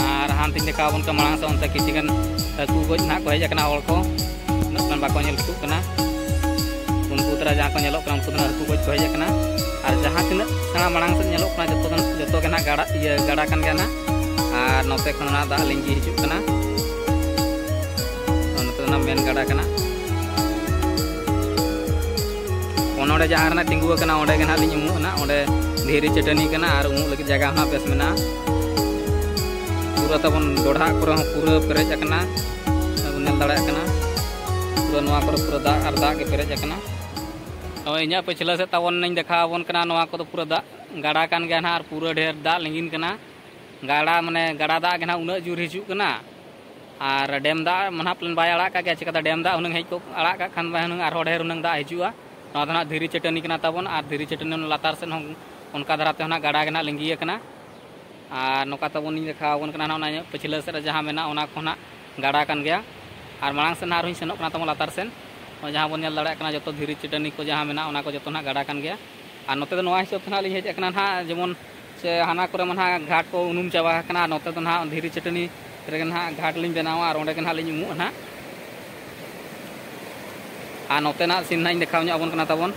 ᱟᱨ ᱦᱟᱱᱛᱮᱧ ᱫᱮᱠᱷᱟᱣ ᱟᱵᱚᱱ ᱠᱟᱱᱟ ᱢᱟᱲᱟᱝ ᱥᱮᱫ, ᱚᱱᱛᱮ ᱠᱤᱪᱷᱩ ᱜᱟᱱ ᱦᱟᱹᱠᱩ ᱜᱚᱡ ᱱᱟᱦᱟᱜ ᱠᱚ ᱦᱮᱡ ᱟᱠᱟᱱᱟ ᱦᱚᱲ ᱠᱚ, ᱩᱱᱟᱹᱜ ᱜᱟᱱ ᱵᱟᱠᱚ ᱧᱮᱞ ᱴᱷᱤᱠᱚᱜ ᱠᱟᱱᱟ᱾ ᱩᱱᱠᱩ ᱛᱟᱨᱟ ᱡᱟᱦᱟᱸ ᱠᱚ ᱧᱮᱞᱚᱜ ᱠᱟᱱᱟ, ᱩᱱᱠᱩ ᱫᱚ ᱱᱟᱦᱟᱜ ᱦᱟᱹᱠᱩ ᱜᱚᱡ ᱠᱚ ᱦᱮᱡ ᱟᱠᱟᱱᱟ᱾ ᱟᱨ ᱡᱟᱦᱟᱸ ᱛᱤᱱᱟᱹᱜ ᱥᱮᱬᱟ ᱢᱟᱲᱟᱝ ᱥᱮᱫ ᱧᱮᱞᱚᱜ ᱠᱟᱱᱟ, ᱡᱚᱛᱚ ᱫᱚ, ᱡᱚᱛᱚ ᱜᱮ ᱱᱟᱦᱟᱜ ᱜᱟᱰᱟ, ᱤᱭᱟᱹ, ᱜᱟᱰᱟ ᱠᱟᱱ ᱜᱮᱭᱟ ᱱᱟᱦᱟᱜ᱾ ᱟᱨ ᱱᱚᱛᱮ ᱠᱷᱚᱱ ᱱᱟᱦᱟᱜ ᱫᱟᱜ ᱞᱤᱸᱜᱤ ᱦᱤᱡᱩᱜ ᱠᱟᱱᱟ᱾ ᱱᱚᱛᱮ ᱫᱚ ᱱᱟᱦᱟᱜ ᱢᱮᱱ ᱜᱟᱰᱟ ᱠᱟᱱᱟ᱾ ᱚᱱ ᱱᱚᱰᱮ ᱡᱟᱦᱟᱸ ᱨᱮ ᱱᱟᱦᱟᱜ ᱛᱤᱸᱜᱩ ᱟᱠᱟᱱᱟ, ᱚᱸᱰᱮ ᱜᱮ ᱱᱟᱦᱟᱜ ᱞᱤᱧ ᱩᱢᱩᱜ ᱟᱱᱟ᱾ ᱚᱸᱰᱮ ᱫᱷᱤᱨᱤ ᱪᱟᱹᱴᱟᱹᱱᱤ ᱠᱟᱱᱟ ᱟᱨ ᱩᱢᱩᱜ ᱞᱟᱹᱜᱤᱫ ᱡᱟᱭᱜᱟ ᱦᱚᱸ ᱱᱟᱦᱟᱜ ᱵᱮᱥ ᱢᱮᱱᱟᱜᱼᱟ᱾ ᱯᱩᱨᱟᱹ ᱛᱟᱵᱚᱱ ᱰᱚᱰᱷᱟᱜ ᱠᱚᱨᱮ ᱦᱚᱸ ᱯᱩᱨᱟᱹ ᱯᱮᱨᱮᱡ ᱟᱠᱟᱱᱟ, ᱵᱚᱱ ᱧᱮᱞ ᱫᱟᱲᱮᱭᱟᱜ ᱠᱟᱱᱟ᱾ ᱯᱩᱨᱟᱹ ᱱᱚᱣᱟ ᱠᱚᱨᱮ ᱯᱩᱨᱟᱹ ᱫᱟᱜ ᱟᱨ ᱫᱟᱜ ᱜᱮ ᱯᱮᱨᱮᱡ ᱟᱠᱟᱱᱟ᱾ ᱦᱳᱭ, ᱤᱧᱟᱹᱜ ᱯᱟᱹᱪᱷᱞᱟᱹ ᱥᱮᱫ ᱛᱟᱵᱚᱱ ᱤᱧ ᱫᱮᱠᱷᱟᱣ ᱟᱵᱚᱱ ᱠᱟᱱᱟ᱾ ᱱᱚᱣᱟ ᱠᱚᱫᱚ ᱯᱩᱨᱟᱹ ᱫᱟᱜ ᱜᱟᱰᱟ ᱠᱟᱱ ᱜᱮᱭᱟ ᱱᱟᱦᱟᱜ, ᱟᱨ ᱯᱩᱨᱟᱹ ᱰᱷᱮᱨ ᱫᱟᱜ ᱞᱤᱸᱜᱤᱱ ᱠᱟᱱᱟ᱾ ᱜᱟᱰᱟ, ᱢᱟᱱᱮ, ᱜᱟᱰᱟ ᱫᱟᱜ ᱜᱮ ᱱᱟᱦᱟᱜ ᱩᱱᱟᱹᱜ ᱡᱳᱨ ᱦᱤᱡᱩᱜ ᱠᱟᱱᱟ, ᱟᱨ ᱰᱮᱢ ᱫᱟᱜ ᱢᱟ ᱱᱟᱦᱟᱜ ᱯᱟᱞᱮᱱ ᱵᱟᱭ ᱟᱲᱟᱜ ᱠᱟᱜ ᱜᱮᱭᱟ᱾ ᱪᱤᱠᱟᱹᱛᱮ ᱰᱮᱢ ᱫᱟᱜ ᱦᱩᱱᱟᱹᱝ ᱦᱮᱡ ᱠᱚᱜ, ᱟᱲᱟᱜ ᱠᱟᱜ ᱠᱷᱟᱱ ᱵᱟᱭ ᱦᱩᱱᱟᱹᱝ ᱟᱨᱦᱚᱸ ᱰᱷᱮᱨ ᱦᱩᱱᱟᱹᱝ ᱫᱟᱜ ᱦᱤᱡᱩᱜᱼᱟ᱾ ᱱᱚᱣᱟ ᱫᱚ ᱱᱟᱦᱟᱜ ᱫᱷᱤᱨᱤ ᱪᱟᱹᱴᱟᱹᱱᱤ ᱠᱟᱱᱟ ᱛᱟᱵᱚᱱ, ᱟᱨ ᱫᱷᱤᱨᱤ ᱪᱟᱹᱴᱟᱹᱱᱤ ᱞᱟᱛᱟᱨ ᱥᱮᱫ ᱦᱚᱸ ᱚᱱᱠᱟ ᱫᱷᱟᱨᱟ ᱛᱮ ᱱᱟᱦᱟᱜ ᱜᱟᱰᱟ ᱜᱮ ᱱᱟᱦᱟᱜ ᱞᱤᱸᱜᱤ ᱟᱠᱟᱱᱟ᱾ ᱟᱨ ᱱᱚᱝᱠᱟ ᱛᱟᱵᱚᱱ ᱤᱧ ᱫᱮᱠᱷᱟᱣ ᱟᱵᱚᱱ ᱠᱟᱱᱟ ᱱᱟᱦᱟᱜ, ᱚᱱᱟ ᱯᱟᱹᱪᱷᱞᱟᱹ ᱥᱮᱫ ᱨᱮ ᱡᱟᱦᱟᱸ ᱢᱮᱱᱟᱜᱼᱟ, ᱚᱱᱟ ᱠᱚ ᱱᱟᱦᱟᱜ ᱜᱟᱰᱟ ᱠᱟᱱ ᱜᱮᱭᱟ᱾ ᱟᱨ ᱢᱟᱲᱟᱝ ᱥᱮᱫ ᱱᱟᱦᱟᱜ ᱟᱨᱦᱚᱸᱧ ᱥᱮᱱᱚᱜ ᱠᱟᱱᱟ ᱛᱟᱵᱚᱱ ᱞᱟᱛᱟᱨ ᱥᱮᱱ᱾ ᱱᱚᱜᱼᱚᱭ ᱡᱟᱦᱟᱸ ᱵᱚᱱ ᱧᱮᱞ ᱫᱟᱲᱮᱭᱟᱜ ᱠᱟᱱᱟ, ᱡᱚᱛᱚ ᱫᱷᱤᱨᱤ ᱪᱟᱹᱴᱟᱹᱱᱤ ᱠᱚ ᱡᱟᱦᱟᱸ ᱢᱮᱱᱟᱜᱼᱟ, ᱚᱱᱟ ᱠᱚ ᱡᱚᱛᱚ ᱱᱟᱦᱟᱜ ᱜᱟᱰᱟ ᱠᱟᱱ ᱜᱮᱭᱟ᱾ ᱟᱨ ᱱᱚᱛᱮ ᱫᱚ ᱱᱚᱣᱟ ᱦᱤᱥᱟᱹᱵ ᱛᱮ ᱱᱟᱦᱟᱜ ᱞᱤᱧ ᱦᱮᱡ ᱟᱠᱟᱱᱟ ᱱᱟᱦᱟᱜ, ᱡᱮᱢᱚᱱ ᱥᱮ ᱦᱟᱱᱟ ᱠᱚᱨᱮ ᱢᱟ ᱱᱟᱦᱟᱜ ᱜᱷᱟᱴ ᱠᱚ ᱩᱱᱩᱢ ᱪᱟᱵᱟ ᱟᱠᱟᱱᱟ, ᱟᱨ ᱱᱚᱛᱮ ᱫᱚ ᱱᱟᱦᱟᱜ ᱫᱷᱤᱨᱤ ᱪᱟᱹᱴᱟᱹᱱᱤ ᱨᱮᱜᱮ ᱱᱟᱦᱟᱜ ᱜᱷᱟᱴ ᱞᱤᱧ ᱵᱮᱱᱟᱣᱟ, ᱟᱨ ᱚᱸᱰᱮ ᱜᱮ ᱱᱟᱦᱟᱜ ᱞᱤᱧ ᱩᱢᱩᱜᱼᱟ ᱱᱟᱦᱟᱜ᱾ ᱟᱨ ᱱᱚᱛᱮᱱᱟᱜ ᱥᱤᱱ ᱱᱟᱦᱟᱜ ᱤᱧ ᱫᱮᱠᱷᱟᱣ ᱧᱚᱜ ᱟᱵᱚᱱ ᱠᱟᱱᱟ ᱛᱟᱵᱚᱱ᱾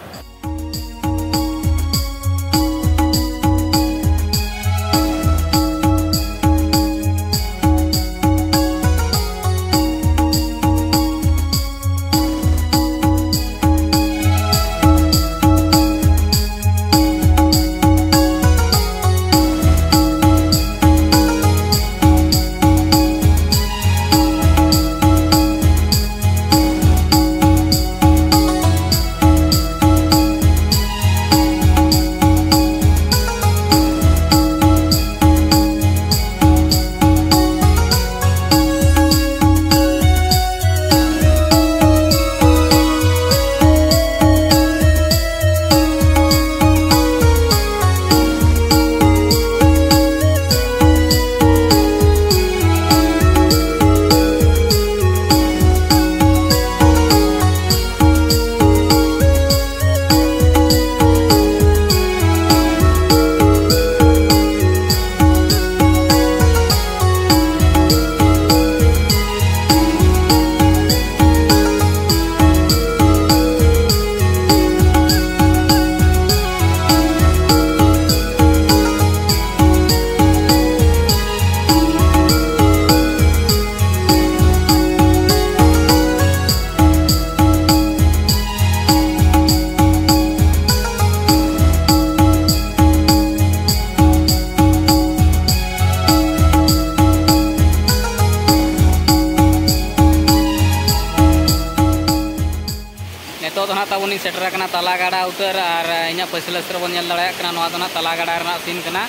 ᱛᱟᱞᱟ ᱜᱟᱰᱟ ᱩᱛᱟᱹᱨ ᱟᱨ ᱤᱧᱟᱹᱜ ᱯᱟᱹᱪᱷᱞᱟᱹ ᱥᱮᱫ ᱨᱮᱵᱚᱱ ᱧᱮᱞ ᱫᱟᱲᱮᱭᱟᱜ ᱠᱟᱱᱟ, ᱱᱚᱣᱟ ᱫᱚ ᱱᱟᱜ ᱛᱟᱞᱟ ᱜᱟᱰᱟ ᱨᱮᱱᱟᱜ ᱥᱤᱱ ᱠᱟᱱᱟ᱾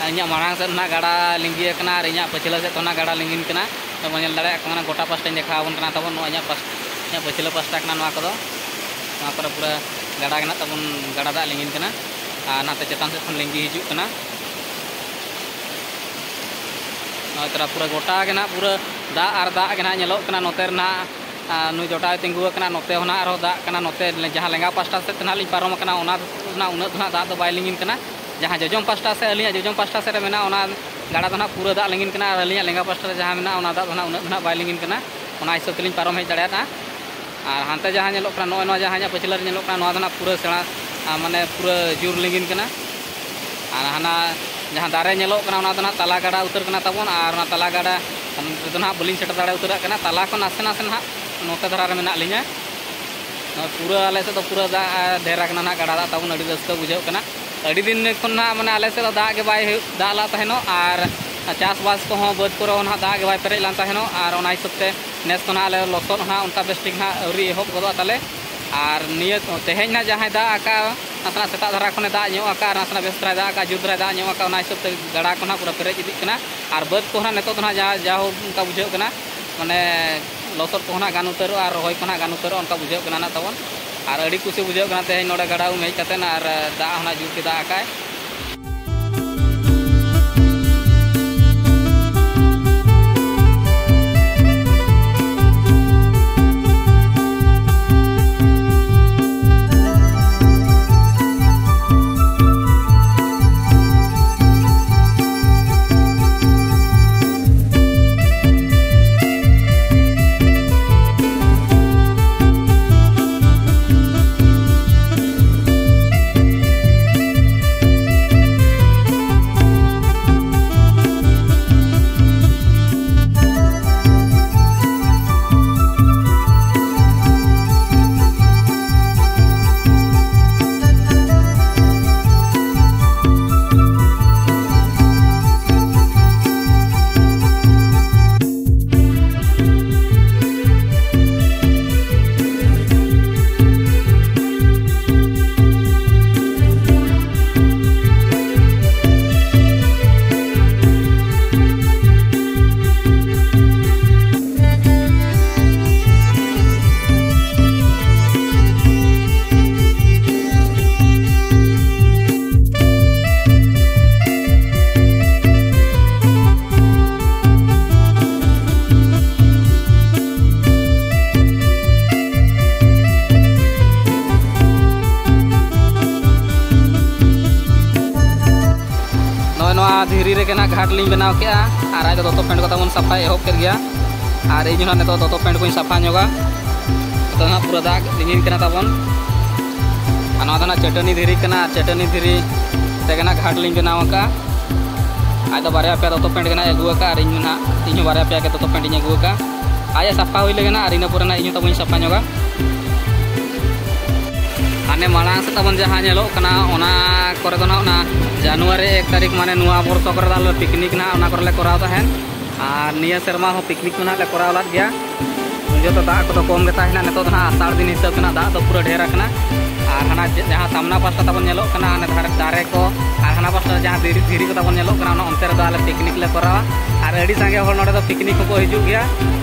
ᱤᱧᱟᱹᱜ ᱢᱟᱲᱟᱝ ᱥᱮᱫ ᱱᱟᱜ ᱜᱟᱰᱟ ᱞᱤᱸᱜᱤ ᱟᱠᱟᱱᱟ ᱟᱨ ᱤᱧᱟᱹᱜ ᱯᱟᱹᱪᱷᱞᱟᱹ ᱥᱮᱫ ᱦᱚᱸ ᱱᱟᱜ ᱜᱟᱰᱟ ᱞᱤᱸᱜᱤᱱ ᱠᱟᱱᱟ᱾ ᱵᱚᱱ ᱧᱮᱞ ᱫᱟᱲᱮᱭᱟᱜ ᱠᱟᱱᱟ, ᱜᱚᱴᱟ ᱯᱟᱥᱴᱟᱧ ᱫᱮᱠᱷᱟᱣ ᱟᱵᱚᱱ ᱠᱟᱱᱟ ᱛᱟᱵᱚᱱ᱾ ᱱᱚᱣᱟ ᱤᱧᱟᱹᱜ ᱯᱟᱥ-, ᱤᱧᱟᱹᱜ ᱯᱟᱹᱪᱷᱞᱟᱹ ᱯᱟᱥᱴᱟ ᱠᱟᱱᱟ ᱱᱚᱣᱟ ᱠᱚᱫᱚ᱾ ᱱᱚᱣᱟ ᱠᱚᱨᱮ ᱯᱩᱨᱟᱹ ᱜᱟᱰᱟ ᱜᱮ ᱱᱟᱜ ᱛᱟᱵᱚᱱ, ᱜᱟᱰᱟ ᱫᱟᱜ ᱞᱤᱸᱜᱤᱱ ᱠᱟᱱᱟ ᱟᱨ ᱱᱟᱛᱮ ᱪᱮᱛᱟᱱ ᱥᱮᱫ ᱠᱷᱚᱱ ᱞᱤᱸᱜᱤ ᱦᱤᱡᱩᱜ ᱠᱟᱱᱟ᱾ ᱱᱚᱜᱼᱚᱭ ᱛᱚᱨᱟ ᱯᱩᱨᱟᱹ ᱜᱚᱴᱟ ᱜᱮ ᱱᱟᱜ ᱯᱩᱨᱟᱹ ᱫᱟᱜ ᱟᱨ ᱫᱟᱜ ᱜᱮ ᱱᱟᱜ ᱧᱮᱞᱚᱜ ᱠᱟᱱᱟ᱾ ᱱᱚᱛᱮ ᱨᱮ ᱱᱟᱜ, ᱟᱨ ᱱᱩᱭ ᱡᱚᱴᱟᱣ ᱛᱤᱸᱜᱩ ᱟᱠᱟᱱᱟ, ᱱᱚᱛᱮ ᱦᱚᱸ ᱱᱟᱜ ᱟᱨᱦᱚᱸ ᱫᱟᱜ ᱠᱟᱱᱟ᱾ ᱱᱚᱛᱮ ᱡᱟᱦᱟᱸ ᱞᱮᱸᱜᱟ ᱯᱟᱥᱴᱟ ᱥᱮᱫ ᱛᱮ ᱱᱟᱜ ᱞᱤᱧ ᱯᱟᱨᱚᱢ ᱟᱠᱟᱱᱟ, ᱚᱱᱟ ᱨᱮᱱᱟᱜ ᱩᱱᱟᱹᱜ ᱫᱚ ᱱᱟᱜ ᱫᱟᱜ ᱫᱚ ᱵᱟᱭ ᱞᱤᱸᱜᱤᱱ ᱠᱟᱱᱟ᱾ ᱡᱟᱦᱟᱸ ᱡᱚᱡᱚᱢ ᱯᱟᱥᱴᱟ ᱥᱮᱫ, ᱟᱹᱞᱤᱧᱟᱜ ᱡᱚᱡᱚᱢ ᱯᱟᱥᱴᱟ ᱥᱮᱫ ᱨᱮ ᱢᱮᱱᱟᱜᱼᱟ, ᱚᱱᱟ ᱜᱟᱰᱟ ᱫᱚ ᱱᱟᱜ ᱯᱩᱨᱟᱹ ᱫᱟᱜ ᱞᱤᱸᱜᱤᱱ ᱠᱟᱱᱟ ᱟᱨ ᱟᱹᱞᱤᱧᱟᱜ ᱞᱮᱸᱜᱟ ᱯᱟᱥᱴᱟ ᱨᱮ ᱡᱟᱦᱟᱸ ᱢᱮᱱᱟᱜᱼᱟ, ᱚᱱᱟ ᱫᱟᱜ ᱫᱚ ᱱᱟᱜ ᱩᱱᱟᱹᱜ ᱫᱚ ᱱᱟᱜ ᱵᱟᱭ ᱞᱤᱸᱜᱤᱱ ᱠᱟᱱᱟ᱾ ᱚᱱᱟ ᱦᱤᱥᱟᱹᱵ ᱛᱮᱞᱤᱧ ᱯᱟᱨᱚᱢ ᱦᱮᱡ ᱫᱟᱲᱮᱭᱟᱫᱟ᱾ ᱟᱨ ᱦᱟᱱᱛᱮ ᱡᱟᱦᱟᱸ ᱧᱮᱞᱚᱜ ᱠᱟᱱᱟ, ᱱᱚᱜᱼᱚᱭ ᱱᱚᱣᱟ ᱡᱟᱦᱟᱸ ᱤᱧᱟᱹᱜ ᱯᱟᱹᱪᱷᱞᱟᱹ ᱨᱮ ᱧᱮᱞᱚᱜ ᱠᱟᱱᱟ, ᱱᱚᱣᱟ ᱫᱚ ᱱᱟᱜ ᱯᱩᱨᱟᱹ ᱥᱮᱬᱟ, ᱟ, ᱢᱟᱱᱮ ᱯᱩᱨᱟᱹ ᱡᱳᱨ ᱞᱤᱸᱜᱤᱱ ᱠᱟᱱᱟ᱾ ᱟᱨ ᱦᱟᱱᱟ ᱡᱟᱦᱟᱸ ᱫᱟᱨᱮ ᱧᱮᱞᱚᱜ ᱠᱟᱱᱟ, ᱚᱱᱟ ᱫᱚ ᱱᱟᱜ ᱛᱟᱞᱟ ᱜᱟᱰᱟ ᱩᱛᱟᱹᱨ ᱠᱟᱱᱟ ᱛᱟᱵᱚᱱ᱾ ᱟᱨ ᱚᱱᱟ ᱛᱟᱞᱟ ᱜᱟᱰᱟ ᱨᱮᱫᱚ ᱱᱟᱜ ᱵᱟᱹᱞᱤᱧ ᱥᱮᱴᱮᱨ ᱫᱟᱲᱮ ᱩᱛᱟᱹᱨᱟᱜ ᱠᱟᱱᱟ᱾ ᱛᱟᱞᱟ ᱠᱷᱚᱱ ᱱᱟᱥᱮ ᱱᱟᱥᱮ ᱱᱟᱜ ᱱᱚᱛᱮ ᱫᱷᱟᱨᱟ ᱨᱮ ᱢᱮᱱᱟᱜ ᱞᱤᱧᱟ᱾ ᱱᱚᱣᱟ ᱯᱩᱨᱟᱹ ᱟᱞᱮ ᱥᱮᱫ ᱫᱚ ᱯᱩᱨᱟᱹ ᱫᱟᱜ, ᱟ, ᱰᱷᱮᱨ ᱟᱠᱟᱱᱟ ᱱᱟᱜ ᱜᱟᱰᱟ ᱫᱟᱜ ᱛᱟᱵᱚᱱ, ᱟᱹᱰᱤ ᱨᱟᱹᱥᱠᱟᱹ ᱵᱩᱡᱷᱟᱹᱜ ᱠᱟᱱᱟ᱾ ᱟᱹᱰᱤ ᱫᱤᱱ ᱠᱷᱚᱱ ᱱᱟᱜ, ᱢᱟᱱᱮ, ᱟᱞᱮ ᱥᱮᱫ ᱫᱚ ᱫᱟᱜ ᱜᱮ ᱵᱟᱭ ᱦᱩᱭᱩᱜ, ᱫᱟᱜ ᱞᱟᱜ ᱛᱟᱦᱮᱱᱚᱜ, ᱟᱨ ᱪᱟᱥᱵᱟᱥ ᱠᱚᱦᱚᱸ ᱵᱟᱹᱫᱽ ᱠᱚᱨᱮ ᱦᱚᱸ ᱱᱟᱜ ᱫᱟᱜ ᱜᱮ ᱵᱟᱭ ᱯᱮᱨᱮᱡ ᱞᱮᱱ ᱛᱟᱦᱮᱱᱚᱜ, ᱟᱨ ᱚᱱᱟ ᱦᱤᱥᱟᱹᱵ ᱛᱮ ᱱᱮᱥ ᱫᱚ ᱱᱟᱜ ᱟᱞᱮ ᱞᱚᱥᱚᱫ ᱦᱚᱸ ᱱᱟᱜ ᱚᱱᱠᱟ ᱵᱮᱥ ᱴᱷᱤᱠ ᱱᱟᱜ ᱟᱹᱣᱨᱤ ᱮᱦᱚᱵ ᱜᱚᱫᱚᱜᱼᱟ ᱛᱟᱞᱮ᱾ ᱟᱨ ᱱᱤᱭᱟᱹ ᱛᱮᱦᱮᱧ ᱱᱟᱜ ᱡᱟᱦᱟᱸᱭ ᱫᱟᱜ ᱟᱠᱟᱫ, ᱱᱟᱥᱮᱱᱟᱜ ᱥᱮᱛᱟᱜ ᱫᱷᱟᱨᱟ ᱠᱷᱚᱱᱮ ᱫᱟᱜ ᱧᱚᱜ ᱟᱠᱟᱫ, ᱟᱨ ᱱᱟᱥᱮᱱᱟᱜ ᱵᱮᱥ ᱫᱷᱟᱨᱟᱭ ᱫᱟᱜ ᱟᱠᱟᱫ, ᱡᱳᱨ ᱫᱷᱟᱨᱟᱭ ᱫᱟᱜ ᱧᱚᱜ ᱟᱠᱟᱫ, ᱚᱱᱟ ᱦᱤᱥᱟᱹᱵ ᱛᱮ ᱜᱟᱰᱟ ᱠᱚ ᱱᱟᱜ ᱯᱩᱨᱟᱹ ᱯᱮᱨᱮᱡ ᱤᱫᱤᱜ ᱠᱟᱱᱟ᱾ ᱟᱨ ᱵᱟᱹᱫᱽ ᱠᱚᱦᱚᱸ ᱱᱟᱜ ᱱᱤᱛᱚᱜ ᱫᱚ ᱱᱟᱜ ᱡᱟ, ᱡᱟ ᱦᱳᱠ ᱚᱱᱠᱟ ᱵᱩᱡᱷᱟᱹᱜ ᱠᱟᱱᱟ, ᱢᱟᱱᱮ, ᱞᱚᱥᱚᱫ ᱠᱚᱦᱚᱸ ᱱᱟᱜ ᱜᱟᱱ ᱩᱛᱟᱹᱨᱚᱜᱼᱟ ᱟᱨ ᱨᱚᱦᱚᱭ ᱠᱚ ᱱᱟᱜ ᱜᱟᱱ ᱩᱛᱟᱹᱨᱚᱜᱼᱟ, ᱚᱱᱠᱟ ᱵᱩᱡᱷᱟᱹᱜ ᱠᱟᱱᱟ ᱱᱟᱜ ᱛᱟᱵᱚᱱ᱾ ᱟᱨ ᱟᱹᱰᱤ ᱠᱩᱥᱤ ᱵᱩᱡᱷᱟᱹᱜ ᱠᱟᱱᱟ ᱛᱮᱦᱮᱧ ᱱᱚᱰᱮ ᱜᱟᱰᱟ ᱩᱢ ᱦᱮᱡ ᱠᱟᱛᱮ, ᱟᱨ ᱫᱟᱜ ᱦᱚᱸ ᱱᱟᱜ ᱡᱳᱨ ᱜᱮ ᱫᱟᱜ ᱟᱠᱟᱫ᱾ ᱫᱷᱤᱨᱤ ᱨᱮᱜᱮ ᱱᱟᱜ ᱜᱷᱟᱴ ᱞᱤᱧ ᱵᱮᱱᱟᱣ ᱠᱮᱜᱼᱟ᱾ ᱟᱨ ᱟᱡ ᱫᱚ ᱫᱚᱛᱚ ᱯᱮᱱᱴ ᱠᱚ ᱛᱟᱵᱚᱱ ᱥᱟᱯᱷᱟᱭ ᱮᱦᱚᱵ ᱠᱮᱫ ᱜᱮᱭᱟ᱾ ᱟᱨ ᱤᱧ ᱦᱚᱸ ᱱᱟᱜ ᱱᱤᱛᱚᱜ ᱫᱚᱛᱚ ᱯᱮᱱᱴ ᱠᱚᱧ ᱥᱟᱯᱷᱟ ᱧᱚᱜᱟ᱾ ᱱᱤᱛᱚᱜ ᱱᱟᱜ ᱯᱩᱨᱟᱹ ᱫᱟᱜ ᱞᱤᱸᱜᱤᱱ ᱠᱟᱱᱟ ᱛᱟᱵᱚᱱ᱾ ᱟᱨ ᱱᱚᱣᱟ ᱫᱚ ᱱᱟᱜ ᱪᱟᱹᱴᱟᱹᱱᱤ ᱫᱷᱤᱨᱤ ᱠᱟᱱᱟ᱾ ᱟᱨ ᱪᱟᱹᱴᱟᱹᱱᱤ ᱫᱷᱤᱨᱤ ᱛᱮᱜᱮ ᱱᱟᱜ ᱜᱷᱟᱴ ᱞᱤᱧ ᱵᱮᱱᱟᱣ ᱟᱠᱟᱫᱼᱟ᱾ ᱟᱡ ᱫᱚ ᱵᱟᱨᱭᱟ ᱯᱮᱭᱟ ᱫᱚᱛᱚ ᱯᱮᱱᱴ ᱜᱮ ᱱᱟᱜ ᱟᱹᱜᱩ ᱟᱠᱟᱫᱼᱟ᱾ ᱟᱨ ᱤᱧ ᱦᱚᱸ ᱱᱟᱜ, ᱤᱧ ᱦᱚᱸ ᱵᱟᱨᱭᱟ ᱯᱮᱭᱟ ᱜᱮ ᱫᱚᱛᱚ ᱯᱮᱱᱴ ᱤᱧ ᱟᱹᱜᱩ ᱟᱠᱟᱫᱼᱟ᱾ ᱟᱡ ᱮ ᱥᱟᱯᱷᱟ ᱦᱩᱭ ᱞᱮᱜᱮ ᱱᱟᱜ, ᱟᱨ ᱤᱱᱟᱹ ᱯᱚᱨᱮ ᱱᱟᱜ ᱤᱧ ᱦᱚᱸ ᱛᱟᱵᱚᱱ ᱤᱧ ᱥᱟᱯᱷᱟ ᱧᱚᱜᱟ᱾ ᱦᱟᱱᱮ ᱢᱟᱲᱟᱝ ᱥᱮᱫ ᱛᱟᱵᱚᱱ ᱡᱟᱦᱟᱸ ᱧᱮᱞᱚᱜ ᱠᱟᱱᱟ, ᱚᱱᱟ ᱠᱚᱨᱮ ᱫᱚ ᱱᱟᱜ ᱚᱱᱟ ᱡᱟᱱᱩᱣᱟᱨᱤ ᱮᱠ ᱛᱟᱹᱨᱤᱠᱷ, ᱢᱟᱱᱮ ᱱᱚᱣᱟ ᱵᱚᱨᱥᱚ ᱠᱚᱨᱮ ᱫᱚ ᱟᱞᱮ ᱯᱤᱠᱱᱤᱠ ᱱᱟᱜ ᱚᱱᱟ ᱠᱚᱨᱮ ᱞᱮ ᱠᱚᱨᱟᱣ ᱛᱟᱦᱮᱸᱱ᱾ ᱟᱨ ᱱᱤᱭᱟᱹ ᱥᱮᱨᱢᱟ ᱦᱚᱸ ᱯᱤᱠᱱᱤᱠ ᱢᱟ ᱱᱟᱜ ᱞᱮ ᱠᱚᱨᱟᱣ ᱞᱮᱫ ᱜᱮᱭᱟ᱾ ᱩᱱ ᱡᱚᱦᱚᱜ ᱫᱚ ᱫᱟᱜ ᱠᱚᱫᱚ ᱠᱚᱢ ᱜᱮ ᱛᱟᱦᱮᱸ ᱠᱟᱱᱟ, ᱱᱤᱛᱚᱜ ᱫᱚ ᱱᱟᱜ ᱟᱥᱟᱲ ᱫᱤᱱ ᱦᱤᱥᱟᱹᱵ ᱛᱮ ᱱᱟᱜ ᱫᱟᱜ ᱫᱚ ᱯᱩᱨᱟᱹ ᱰᱷᱮᱨ ᱟᱠᱟᱱᱟ᱾ ᱟᱨ ᱦᱟᱱᱟ ᱡᱮ-, ᱡᱟᱦᱟᱸ ᱥᱟᱢᱱᱟ ᱯᱟᱥᱴᱟ ᱛᱟᱵᱚᱱ ᱧᱮᱞᱚᱜ ᱠᱟᱱᱟ, ᱦᱟᱱᱮ ᱫᱷᱟᱨᱮ ᱫᱟᱨᱮ ᱠᱚ, ᱟᱨ ᱦᱟᱱᱟ ᱯᱟᱥᱴᱟ ᱨᱮ ᱡᱟᱦᱟᱸ ᱫᱷᱤᱨᱤ, ᱫᱷᱤᱨᱤ ᱠᱚ ᱛᱟᱵᱚᱱ ᱧᱮᱞᱚᱜ ᱠᱟᱱᱟ, ᱚᱱᱟ ᱚᱱᱛᱮ ᱨᱮᱫᱚ ᱟᱞᱮ ᱯᱤᱠᱱᱤᱠ ᱞᱮ ᱠᱚᱨᱟᱣᱟ᱾ ᱟᱨ ᱟᱹᱰᱤ ᱥᱟᱸᱜᱮ ᱦᱚᱲ ᱱᱚᱰᱮ ᱫᱚ ᱯᱤᱠᱱᱤᱠ ᱦᱚᱸᱠᱚ ᱦᱤᱡᱩᱜ ᱜᱮᱭᱟ᱾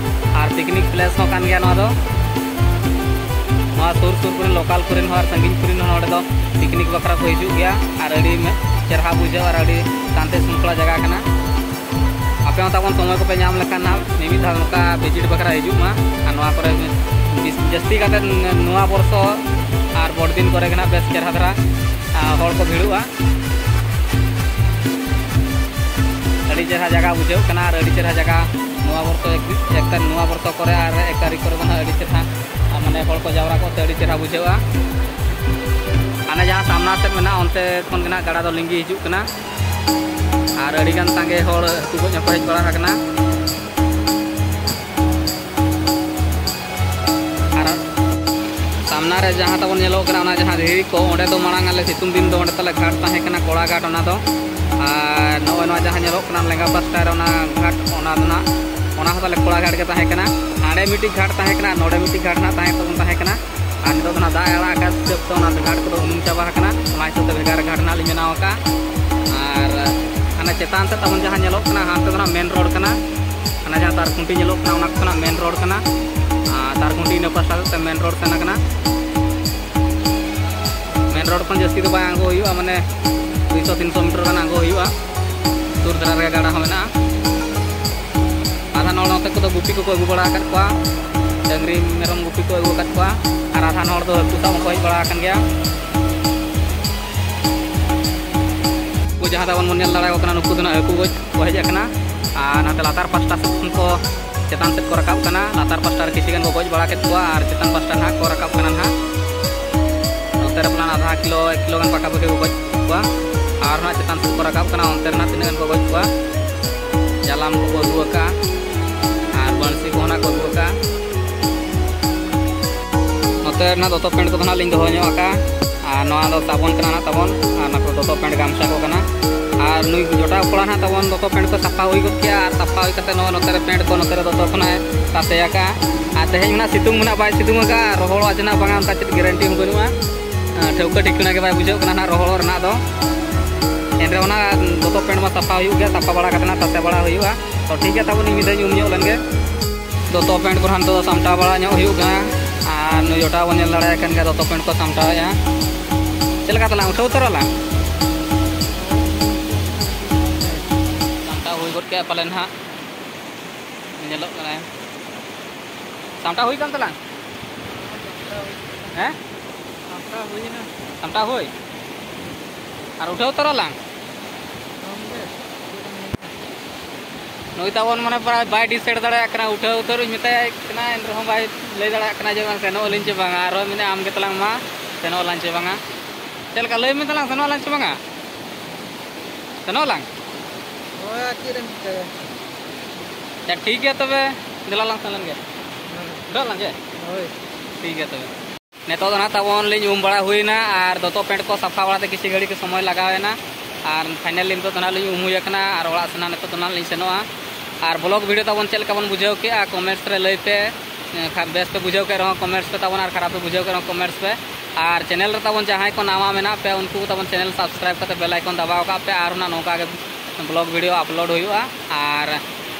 ᱟᱨ ᱯᱤᱠᱱᱤᱠ ᱯᱞᱮᱥ ᱦᱚᱸ ᱠᱟᱱ ᱜᱮᱭᱟ ᱱᱚᱣᱟ ᱫᱚ᱾ ᱱᱚᱣᱟ ᱥᱩᱨ ᱥᱩᱨ ᱠᱚᱨᱮᱱ, ᱞᱳᱠᱟᱞ ᱠᱚᱨᱮᱱ ᱦᱚᱸ ᱟᱨ ᱥᱟᱺᱜᱤᱧ ᱠᱚᱨᱮᱱ ᱦᱚᱸ ᱱᱚᱰᱮ ᱫᱚ ᱯᱤᱠᱱᱤᱠ ᱵᱟᱠᱷᱨᱟ ᱠᱚ ᱦᱤᱡᱩᱜ ᱜᱮᱭᱟ᱾ ᱟᱨ ᱟᱹᱰᱤ ᱢᱮ-, ᱪᱮᱨᱦᱟ ᱵᱩᱡᱷᱟᱹᱜᱼᱟ ᱟᱨ ᱟᱹᱰᱤ ᱥᱟᱱᱛᱤ ᱥᱨᱤᱝᱠᱷᱚᱞᱟ ᱡᱟᱭᱜᱟ ᱠᱟᱱᱟ᱾ ᱟᱯᱮ ᱦᱚᱸ ᱛᱟᱵᱚᱱ ᱥᱚᱢᱚᱭ ᱠᱚᱯᱮ ᱧᱟᱢ ᱞᱮᱠᱷᱟᱱ ᱱᱟᱦᱟᱜ ᱢᱤᱢᱤᱫ ᱫᱷᱟᱣ ᱱᱚᱝᱠᱟ ᱵᱷᱤᱡᱤᱴ ᱵᱟᱠᱷᱨᱟ ᱦᱤᱡᱩᱜ ᱢᱟ᱾ ᱟᱨ ᱱᱚᱣᱟ ᱠᱚᱨᱮ ᱵᱤᱥ-, ᱡᱟᱹᱥᱛᱤ ᱠᱟᱛᱮ ᱱᱚᱣᱟ ᱵᱚᱨᱥᱚ ᱟᱨ ᱵᱚᱲ ᱫᱤᱱ ᱠᱚᱨᱮ ᱜᱮ ᱱᱟᱦᱟᱜ ᱵᱮᱥ ᱪᱮᱨᱦᱟ ᱫᱷᱟᱨᱟ, ᱟ, ᱦᱚᱲ ᱠᱚ ᱵᱷᱤᱲᱚᱜᱼᱟ᱾ ᱟᱹᱰᱤ ᱪᱮᱨᱦᱟ ᱡᱟᱭᱜᱟ ᱵᱩᱡᱷᱟᱹᱜ ᱠᱟᱱᱟ ᱟᱨ ᱟᱹᱰᱤ ᱪᱮᱨᱦᱟ ᱡᱟᱭᱜᱟ ᱱᱚᱣᱟ ᱵᱚᱨᱥᱚ ᱮᱠ-, ᱮᱠ-, ᱱᱚᱣᱟ ᱵᱚᱨᱥᱚ ᱠᱚᱨᱮ ᱟᱨ ᱮᱠ ᱛᱟᱹᱨᱤᱠᱷ ᱠᱚᱨᱮ ᱫᱚ ᱱᱟᱦᱟᱜ ᱟᱹᱰᱤ ᱪᱮᱨᱦᱟ, ᱟ, ᱢᱟᱱᱮ ᱦᱚᱲ ᱠᱚ ᱡᱟᱣᱨᱟ ᱠᱚᱜ ᱛᱮ ᱟᱹᱰᱤ ᱪᱮᱨᱦᱟ ᱵᱩᱡᱷᱟᱹᱜᱼᱟ᱾ ᱦᱟᱱᱮ ᱡᱟᱦᱟᱸ ᱥᱟᱢᱱᱟ ᱥᱮᱫ ᱢᱮᱱᱟᱜᱼᱟ, ᱚᱱᱛᱮ ᱠᱷᱚᱱ ᱜᱮ ᱱᱟᱦᱟᱜ ᱜᱟᱰᱟ ᱫᱚ ᱞᱤᱸᱜᱤ ᱦᱤᱡᱩᱜ ᱠᱟᱱᱟ᱾ ᱟᱨ ᱟᱹᱰᱤ ᱜᱟᱱ ᱥᱟᱸᱜᱮ ᱦᱚᱲ ᱦᱟᱹᱠᱩ ᱜᱚᱡ ᱦᱚᱸᱠᱚ ᱦᱮᱡ ᱵᱟᱲᱟ ᱟᱠᱟᱱᱟ᱾ ᱟᱨ ᱥᱟᱢᱱᱟ ᱨᱮ ᱡᱟᱦᱟᱸ ᱛᱟᱵᱚᱱ ᱧᱮᱞᱚᱜ ᱠᱟᱱᱟ, ᱚᱱᱟ ᱡᱟᱦᱟᱸ ᱫᱷᱤᱨᱤ ᱠᱚ, ᱚᱸᱰᱮ ᱫᱚ ᱢᱟᱲᱟᱝ ᱟᱞᱮ ᱥᱤᱛᱩᱝ ᱫᱤᱱ ᱫᱚ ᱚᱸᱰᱮ ᱛᱟᱞᱮ ᱜᱷᱟᱴ ᱛᱟᱦᱮᱸ ᱠᱟᱱᱟ, ᱠᱚᱲᱟ ᱜᱷᱟᱴ ᱚᱱᱟ ᱫᱚ᱾ ᱟᱨ ᱱᱚᱜᱼᱚᱭ ᱱᱚᱣᱟ ᱡᱟᱦᱟᱸ ᱧᱮᱞᱚᱜ ᱠᱟᱱᱟ ᱞᱮᱸᱜᱟ ᱯᱟᱥᱴᱟ ᱨᱮ ᱚᱱᱟ ᱜᱷᱟᱴ, ᱚᱱᱟ ᱫᱚ ᱱᱟᱜ, ᱚᱱᱟ ᱦᱚᱸ ᱛᱟᱞᱮ ᱠᱚᱲᱟ ᱜᱷᱟᱴ ᱜᱮ ᱛᱟᱦᱮᱸ ᱠᱟᱱᱟ᱾ ᱦᱟᱸᱰᱮ ᱢᱤᱫᱴᱤᱡ ᱜᱷᱟᱴ ᱛᱟᱦᱮᱸ ᱠᱟᱱᱟ, ᱱᱚᱰᱮ ᱢᱤᱫᱴᱤᱡ ᱜᱷᱟᱴ ᱱᱟᱜ ᱛᱟᱦᱮᱸ ᱛᱟᱵᱚᱱ ᱛᱟᱦᱮᱸ ᱠᱟᱱᱟ᱾ ᱟᱨ ᱱᱤᱛᱚᱜ ᱫᱚ ᱱᱟᱜ ᱫᱟᱜ ᱮ ᱟᱲᱟᱜ ᱟᱠᱟᱫ ᱦᱤᱥᱟᱹᱵ ᱛᱮ ᱚᱱᱟ ᱜᱷᱟᱴ ᱠᱚᱫᱚ ᱩᱱᱩᱢ ᱪᱟᱵᱟ ᱟᱠᱟᱱᱟ᱾ ᱚᱱᱟ ᱦᱤᱥᱟᱹᱵ ᱛᱮ ᱵᱷᱮᱜᱟᱨ ᱜᱷᱟᱴ ᱱᱟᱜ ᱞᱤᱧ ᱵᱮᱱᱟᱣ ᱟᱠᱟᱫᱼᱟ᱾ ᱟᱨ ᱦᱟᱱᱟ ᱪᱮᱛᱟᱱ ᱥᱮᱫ ᱛᱟᱵᱚᱱ ᱡᱟᱦᱟᱸ ᱧᱮᱞᱚᱜ ᱠᱟᱱᱟ, ᱦᱟᱱᱛᱮ ᱫᱚ ᱱᱟᱜ ᱢᱮᱱ ᱨᱳᱰ ᱠᱟᱱᱟ᱾ ᱦᱟᱱᱟ ᱡᱟᱦᱟᱸ ᱛᱟᱨ ᱠᱷᱩᱱᱴᱤ ᱧᱮᱞᱚᱜ ᱠᱟᱱᱟ, ᱚᱱᱟ ᱠᱚ ᱱᱟᱜ ᱢᱮᱱ ᱨᱳᱰ ᱠᱟᱱᱟ᱾ ᱟᱨ ᱛᱟᱨ ᱠᱷᱩᱱᱴᱤ ᱤᱱᱟᱹ ᱯᱟᱥᱴᱟ ᱥᱮᱫ ᱛᱮ ᱢᱮᱱ ᱨᱳᱰ ᱥᱮᱱ ᱟᱠᱟᱱᱟ᱾ ᱢᱮᱱ ᱨᱳᱰ ᱠᱷᱚᱱ ᱡᱟᱹᱥᱛᱤ ᱫᱚ ᱵᱟᱝ ᱟᱬᱜᱚ ᱦᱩᱭᱩᱜᱼᱟ, ᱢᱟᱱᱮ ᱫᱩᱭᱥᱚ ᱛᱤᱱᱥᱚ ᱢᱤᱴᱟᱨ ᱜᱟᱱ ᱟᱬᱜᱚ ᱦᱩᱭᱩᱜᱼᱟ᱾ ᱥᱩᱨ ᱫᱷᱟᱨᱟ ᱨᱮᱜᱮ ᱜᱟᱰᱟ ᱦᱚᱸ ᱢᱮᱱᱟᱜᱼᱟ᱾ ᱟᱫᱷᱟ ᱦᱚᱲ ᱱᱚᱛᱮ ᱠᱚᱫᱚ ᱜᱩᱯᱤ ᱠᱚᱠᱚ ᱟᱹᱜᱩ ᱵᱟᱲᱟ ᱟᱠᱟᱫ ᱠᱚᱣᱟ, ᱰᱟᱹᱝᱨᱤ ᱢᱮᱨᱚᱢ ᱜᱩᱯᱤ ᱠᱚ ᱟᱹᱜᱩ ᱟᱠᱟᱫ ᱠᱚᱣᱟ᱾ ᱟᱨ ᱟᱫᱷᱟ ᱦᱚᱲ ᱫᱚ ᱦᱟᱹᱠᱩ ᱥᱟᱵ ᱦᱚᱸᱠᱚ ᱦᱮᱡ ᱵᱟᱲᱟ ᱟᱠᱟᱱ ᱜᱮᱭᱟ᱾ ᱩᱱᱠᱩ ᱡᱟᱦᱟᱸ ᱛᱟᱵᱚᱱ ᱵᱚᱱ ᱧᱮᱞ ᱫᱟᱲᱮᱭᱟᱠᱚ ᱠᱟᱱᱟ, ᱱᱩᱠᱩ ᱫᱚ ᱱᱟᱜ ᱦᱟᱹᱠᱩ ᱜᱚᱡ ᱠᱚ ᱦᱮᱡ ᱟᱠᱟᱱᱟ᱾ ᱟᱨ ᱱᱟᱛᱮ ᱞᱟᱛᱟᱨ ᱯᱟᱥᱴᱟ ᱥᱮᱫ ᱠᱷᱚᱱ ᱠᱚ ᱪᱮᱛᱟᱱ ᱥᱮᱫ ᱠᱚ ᱨᱟᱠᱟᱵ ᱠᱟᱱᱟ᱾ ᱞᱟᱛᱟᱨ ᱯᱟᱥᱴᱟ ᱨᱮ ᱠᱤᱪᱷᱩ ᱜᱟᱱ ᱠᱚ ᱜᱚᱡ ᱵᱟᱲᱟ ᱠᱮᱫ ᱠᱚᱣᱟ ᱟᱨ ᱪᱮᱛᱟᱱ ᱯᱟᱥᱴᱟ ᱱᱟᱦᱟᱜ ᱠᱚ ᱨᱟᱠᱟᱵ ᱠᱟᱱᱟ ᱱᱟᱦᱟᱜ᱾ ᱱᱚᱛᱮ ᱨᱮ ᱯᱟᱞᱮᱱ ᱟᱫᱷᱟ ᱠᱤᱞᱳ, ᱮᱠ ᱠᱤᱞᱳ ᱜᱟᱱ ᱯᱟᱠᱟ ᱯᱟᱠᱤ ᱠᱚ ᱜᱚᱡ ᱠᱚᱣᱟ᱾ ᱟᱨ ᱱᱟᱦᱟᱜ ᱪᱮᱛᱟᱱ ᱥᱮᱫ ᱠᱚ ᱨᱟᱠᱟᱵ ᱠᱟᱱᱟ, ᱚᱱᱛᱮ ᱨᱮ ᱱᱟᱦᱟᱜ ᱛᱤᱱᱟᱹᱜ ᱜᱟᱱ ᱠᱚ ᱜᱚᱡ ᱠᱚᱣᱟ᱾ ᱡᱟᱞᱟᱢ ᱠᱚᱠᱚ ᱟᱹᱜᱩ ᱟᱠᱟᱫᱼᱟ ᱟᱨ ᱵᱟᱹᱬᱥᱤ ᱠᱚᱦᱚᱸ ᱱᱟᱦᱟᱜ ᱠᱚ ᱟᱹᱜᱩ ᱟᱠᱟᱫᱼᱟ᱾ ᱱᱚᱛᱮ ᱨᱮᱱᱟᱜ ᱫᱚᱛᱚ ᱯᱮᱱᱴ ᱠᱚᱫᱚ ᱱᱟᱦᱟᱜ ᱞᱤᱧ ᱫᱚᱦᱚ ᱧᱚᱜ ᱟᱠᱟᱫᱼᱟ᱾ ᱟᱨ ᱱᱚᱣᱟ ᱫᱚ ᱥᱟᱵᱚᱱ ᱠᱟᱱᱟ ᱱᱟᱦᱟᱜ ᱛᱟᱵᱚᱱ, ᱟᱨ ᱱᱚᱣᱟ ᱠᱚ ᱫᱚᱛᱚ ᱯᱮᱱᱴ ᱜᱟᱢᱪᱷᱟ ᱠᱚ ᱠᱟᱱᱟ᱾ ᱟᱨ ᱱᱩᱭ ᱡᱚᱴᱟᱣ ᱠᱚᱲᱟ ᱱᱟᱦᱟᱜ ᱛᱟᱵᱚᱱ ᱫᱚᱛᱚ ᱯᱮᱱᱴ ᱠᱚ ᱥᱟᱯᱷᱟ ᱦᱩᱭ ᱜᱚᱫ ᱠᱮᱜᱼᱟ, ᱟᱨ ᱥᱟᱯᱷᱟ ᱦᱩᱭ ᱠᱟᱛᱮ ᱱᱚᱜᱼᱚᱭ ᱱᱚᱛᱮ ᱨᱮ ᱯᱮᱱᱴ ᱠᱚ ᱱᱚᱛᱮ ᱨᱮ ᱫᱚᱛᱚ ᱠᱷᱚᱱᱟᱜ ᱮ ᱛᱟᱥᱮ ᱟᱠᱟᱫᱼᱟ᱾ ᱟᱨ ᱛᱮᱦᱮᱧ ᱢᱟ ᱱᱟᱦᱟᱜ ᱥᱤᱛᱩᱝ ᱢᱮᱱᱟᱜ, ᱵᱟᱭ ᱥᱤᱛᱩᱝ ᱟᱠᱟᱫᱼᱟ, ᱨᱚᱦᱚᱲᱚᱜᱼᱟ ᱪᱮ ᱱᱟᱦᱟᱜ ᱵᱟᱝᱟ, ᱚᱱᱠᱟ ᱪᱮᱫ ᱜᱮᱨᱮᱱᱴᱤ ᱦᱚᱸ ᱵᱟᱹᱱᱩᱜᱼᱟ᱾ ᱟᱨ ᱴᱷᱟᱹᱣᱠᱟᱹ ᱴᱷᱤᱠᱟᱹᱱᱟ ᱜᱮ ᱵᱟᱭ ᱵᱩᱡᱷᱟᱹᱜ ᱠᱟᱱᱟ ᱱᱟᱦᱟᱜ ᱨᱚᱦᱚᱲᱚᱜ ᱨᱮᱱᱟᱜ ᱫᱚ᱾ ᱮᱱ ᱨᱮᱦᱚᱸ ᱚᱱᱟ ᱫᱚᱛᱚ ᱯᱮᱱᱴ ᱢᱟ ᱥᱟᱯᱷᱟ ᱦᱩᱭᱩᱜ ᱜᱮᱭᱟ, ᱥᱟᱯᱷᱟ ᱵᱟᱲᱟ ᱠᱟᱛᱮ ᱱᱟᱦᱟᱜ ᱛᱟᱥᱮ ᱵᱟᱲᱟ ᱦᱩᱭᱩᱜᱼᱟ᱾ ᱛᱚ ᱴᱷᱤᱠ ᱜᱮᱭᱟ, ᱛᱟᱵᱚᱱ ᱤᱧ ᱢᱤᱫ ᱫᱷᱟᱣ ᱤᱧ ᱩᱢ ᱧᱚᱜ ᱞᱮᱱ ᱜᱮ᱾ ᱫᱚᱛᱚ ᱯᱮᱱᱴ ᱠᱚ ᱱᱟᱦᱟᱜ ᱱᱤᱛᱚᱜ ᱫᱚ ᱥᱟᱢᱴᱟᱣ ᱵᱟᱲᱟ ᱧᱚᱜ ᱦᱩᱭᱩᱜ ᱠᱟᱱᱟ᱾ ᱟᱨ ᱱᱩᱭ ᱡᱚᱴᱟᱣ ᱵᱚᱱ ᱧᱮᱞ ᱫᱟᱲᱮᱭᱟᱭ ᱠᱟᱱ ᱜᱮᱭᱟ, ᱫᱚᱛᱚ ᱯᱮᱱᱴ ᱠᱚ ᱥᱟᱢᱴᱟᱣᱮᱫᱼᱟ᱾ ᱪᱮᱫ ᱞᱮᱠᱟ ᱛᱟᱞᱟᱝ, ᱩᱴᱷᱟᱹᱣ ᱩᱛᱟᱹᱨᱚᱜ ᱟᱞᱟᱝ? ᱥᱟᱢᱴᱟᱣ ᱦᱩᱭ ᱜᱚᱫ ᱠᱮᱜᱼᱟ ᱯᱟᱞᱮ ᱱᱟᱦᱟᱜ, ᱧᱮᱞᱚᱜ ᱠᱟᱱᱟ᱾ ᱥᱟᱢᱴᱟᱣ ᱦᱩᱭ ᱠᱟᱱ ᱛᱟᱞᱟᱝ? ᱦᱮᱸ? ᱥᱟᱢᱴᱟᱣ ᱦᱩᱭ? ᱟᱨ ᱩᱴᱷᱟᱹᱣ ᱩᱛᱟᱹᱨᱚᱜ ᱟᱞᱟᱝ? ᱱᱩᱭ ᱛᱟᱵᱚᱱ ᱢᱟᱱᱮ ᱯᱨᱟᱭ ᱵᱟᱭ ᱰᱤᱥᱟᱭᱤᱰ ᱫᱟᱲᱮᱭᱟᱜ ᱠᱟᱱᱟ, ᱩᱴᱷᱟᱹᱣ ᱩᱛᱟᱹᱨᱚᱜ ᱤᱧ ᱢᱮᱛᱟᱭ ᱠᱟᱱᱟ, ᱮᱱ ᱨᱮᱦᱚᱸ ᱵᱟᱭ ᱞᱟᱹᱭ ᱫᱟᱲᱮᱭᱟᱜ ᱠᱟᱱᱟ ᱡᱮ ᱵᱟᱝ ᱥᱮᱱᱚᱜ ᱟᱹᱞᱤᱧ ᱪᱮ ᱵᱟᱝᱟ᱾ ᱟᱨᱦᱚᱸ ᱢᱮᱱᱟ, ᱟᱢ ᱜᱮ ᱛᱟᱞᱟᱝ ᱢᱟ, ᱥᱮᱱᱚᱜ ᱟᱞᱟᱝ ᱪᱮ ᱵᱟᱝᱟ? ᱪᱮᱫ ᱞᱮᱠᱟ, ᱞᱟᱹᱭ ᱢᱮ ᱛᱟᱞᱟᱝ, ᱥᱮᱱᱚᱜ ᱟᱞᱟᱝ ᱪᱮ ᱵᱟᱝᱟ? ᱥᱮᱱᱚᱜ ᱟᱞᱟᱝ? ᱦᱳᱭ, ᱟᱨ ᱪᱮᱫ ᱮᱢ ᱪᱤᱠᱟᱹᱭᱟ? ᱟᱪᱪᱷᱟ, ᱴᱷᱤᱠ ᱜᱮᱭᱟ ᱛᱚᱵᱮ, ᱫᱮᱞᱟ ᱞᱟᱝ ᱥᱮᱱ ᱞᱮᱱ ᱜᱮ᱾ ᱦᱮᱸ᱾ ᱩᱴᱷᱟᱹᱜ ᱟᱞᱟᱝ ᱪᱮ? ᱦᱳᱭ᱾ ᱴᱷᱤᱠ ᱜᱮᱭᱟ ᱛᱚᱵᱮ᱾ ᱱᱤᱛᱚᱜ ᱫᱚ ᱱᱟᱦᱟᱜ ᱛᱟᱵᱚᱱ ᱞᱤᱧ ᱩᱢ ᱵᱟᱲᱟ ᱦᱩᱭᱱᱟ ᱟᱨ ᱫᱚᱛᱚ ᱯᱮᱱᱴ ᱠᱚ ᱥᱟᱯᱷᱟ ᱵᱟᱲᱟ ᱛᱮ ᱠᱤᱪᱷᱩ ᱜᱷᱟᱹᱲᱤᱡ ᱠᱚ ᱥᱚᱢᱚᱭ ᱞᱟᱜᱟᱣ ᱮᱱᱟ᱾ ᱟᱨ finally ᱱᱤᱛᱚᱜ ᱫᱚ ᱱᱟᱦᱟᱜ ᱞᱤᱧ ᱩᱢ ᱦᱩᱭ ᱟᱠᱟᱱᱟ ᱟᱨ ᱚᱲᱟᱜ ᱥᱮᱱ ᱱᱟᱦᱟᱜ ᱱᱤᱛᱚᱜ ᱫᱚ ᱱᱟᱦᱟᱜ ᱞᱤᱧ ᱥᱮᱱᱚᱜᱼᱟ᱾ ᱟᱨ vlog video ᱛᱟᱵᱚᱱ ᱪᱮᱫ ᱞᱮᱠᱟ ᱵᱚᱱ ᱵᱩᱡᱷᱟᱹᱣ ᱠᱮᱜᱼᱟ, comments ᱨᱮ ᱞᱟᱹᱭ ᱯᱮ᱾ ᱮᱱᱠᱷᱟᱱ ᱵᱮᱥ ᱯᱮ ᱵᱩᱡᱷᱟᱹᱣ ᱠᱮᱫ ᱨᱮᱦᱚᱸ comments ᱯᱮ ᱛᱟᱵᱚᱱ, ᱟᱨ ᱠᱷᱟᱨᱟᱯ ᱯᱮ ᱵᱩᱡᱷᱟᱹᱣ ᱠᱮᱫ ᱨᱮᱦᱚᱸ comments ᱯᱮ᱾ ᱟᱨ channel ᱨᱮ ᱛᱟᱵᱚᱱ ᱡᱟᱦᱟᱸᱭ ᱠᱚ ᱱᱟᱣᱟ ᱢᱮᱱᱟᱜ ᱯᱮ, ᱩᱱᱠᱩ ᱛᱟᱵᱚᱱ channel subscribe ᱠᱟᱛᱮ bell icon ᱫᱟᱵᱟᱣ ᱠᱟᱜ ᱯᱮ, ᱟᱨ ᱚᱱᱟ ᱱᱚᱝᱠᱟ ᱜᱮ vlog video upload ᱦᱩᱭᱩᱜᱼᱟ᱾ ᱟᱨ,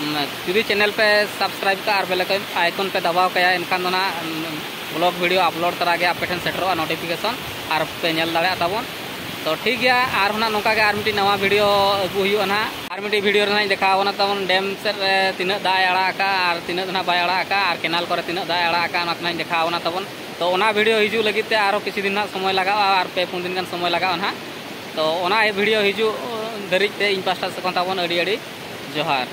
ᱩᱢ, ᱡᱩᱫᱤ channel ᱯᱮ subscribe ᱠᱟᱜᱼᱟ ᱟᱨ bell icon ᱯᱮ ᱫᱟᱵᱟᱣ ᱠᱟᱭᱟ, ᱮᱱᱠᱷᱟᱱ ᱫᱚ ᱱᱟᱦᱟᱜ, ᱩᱢ, vlog video upload ᱛᱚᱨᱟ ᱜᱮ ᱟᱯᱮ ᱴᱷᱮᱱ ᱥᱮᱴᱮᱨᱚᱜᱼᱟ notification, ᱟᱨ ᱯᱮ ᱧᱮᱞ ᱫᱟᱲᱮᱭᱟᱜᱼᱟ ᱛᱟᱵᱚᱱ᱾ ᱛᱚ ᱴᱷᱤᱠ ᱜᱮᱭᱟ, ᱟᱨᱦᱚᱸ ᱱᱟᱦᱟᱜ ᱱᱚᱝᱠᱟ ᱜᱮ ᱟᱨ ᱢᱤᱫᱴᱤᱡ ᱱᱟᱣᱟ video ᱟᱹᱜᱩ ᱦᱩᱭᱩᱜᱼᱟ ᱱᱟᱦᱟᱜ᱾ ᱟᱨ ᱢᱤᱫᱴᱤᱡ video ᱨᱮ ᱱᱟᱦᱟᱜ ᱤᱧ ᱫᱮᱠᱷᱟᱣ ᱟᱵᱚᱱᱟ ᱛᱟᱵᱚᱱ dam ᱥᱮᱫ ᱨᱮ ᱛᱤᱱᱟᱹᱜ ᱫᱟᱜ ᱮ ᱟᱲᱟᱜ ᱟᱠᱟᱫᱼᱟ ᱟᱨ ᱛᱤᱱᱟᱹᱜ ᱫᱚ ᱱᱟᱦᱟᱜ ᱵᱟᱭ ᱟᱲᱟᱜ ᱟᱠᱟᱫᱼᱟ, ᱟᱨ canal ᱠᱚᱨᱮ ᱛᱤᱱᱟᱹᱜ ᱫᱟᱜ ᱮ ᱟᱲᱟᱜ ᱟᱠᱟᱫᱼᱟ, ᱚᱱᱟ ᱠᱚ ᱱᱟᱦᱟᱜ ᱤᱧ ᱫᱮᱠᱷᱟᱣ ᱟᱵᱚᱱᱟ ᱛᱟᱵᱚᱱ᱾ ᱛᱚ ᱚᱱᱟ video ᱦᱤᱡᱩᱜ ᱞᱟᱹᱜᱤᱫ ᱛᱮ ᱟᱨᱦᱚᱸ ᱠᱤᱪᱷᱩ ᱫᱤᱱ ᱱᱟᱦᱟᱜ ᱥᱚᱢᱚᱭ ᱞᱟᱜᱟᱜᱼᱟ, ᱟᱨ ᱯᱮ ᱯᱩᱱ ᱫᱤᱱ ᱜᱟᱱ ᱥᱚᱢᱚᱭ ᱞᱟᱜᱟᱜᱼᱟ ᱱᱟᱦᱟᱜ᱾ ᱛᱚ ᱚᱱᱟ video ᱦᱤᱡᱩᱜ ᱫᱷᱟᱹᱨᱤᱡ ᱛᱮ ᱤᱧ ᱯᱟᱥᱴᱟ ᱥᱮᱫ ᱠᱷᱚᱱ ᱛᱟᱵᱚᱱ ᱟᱹᱰᱤ ᱟᱹᱰᱤ ᱡᱚᱦᱟᱨ᱾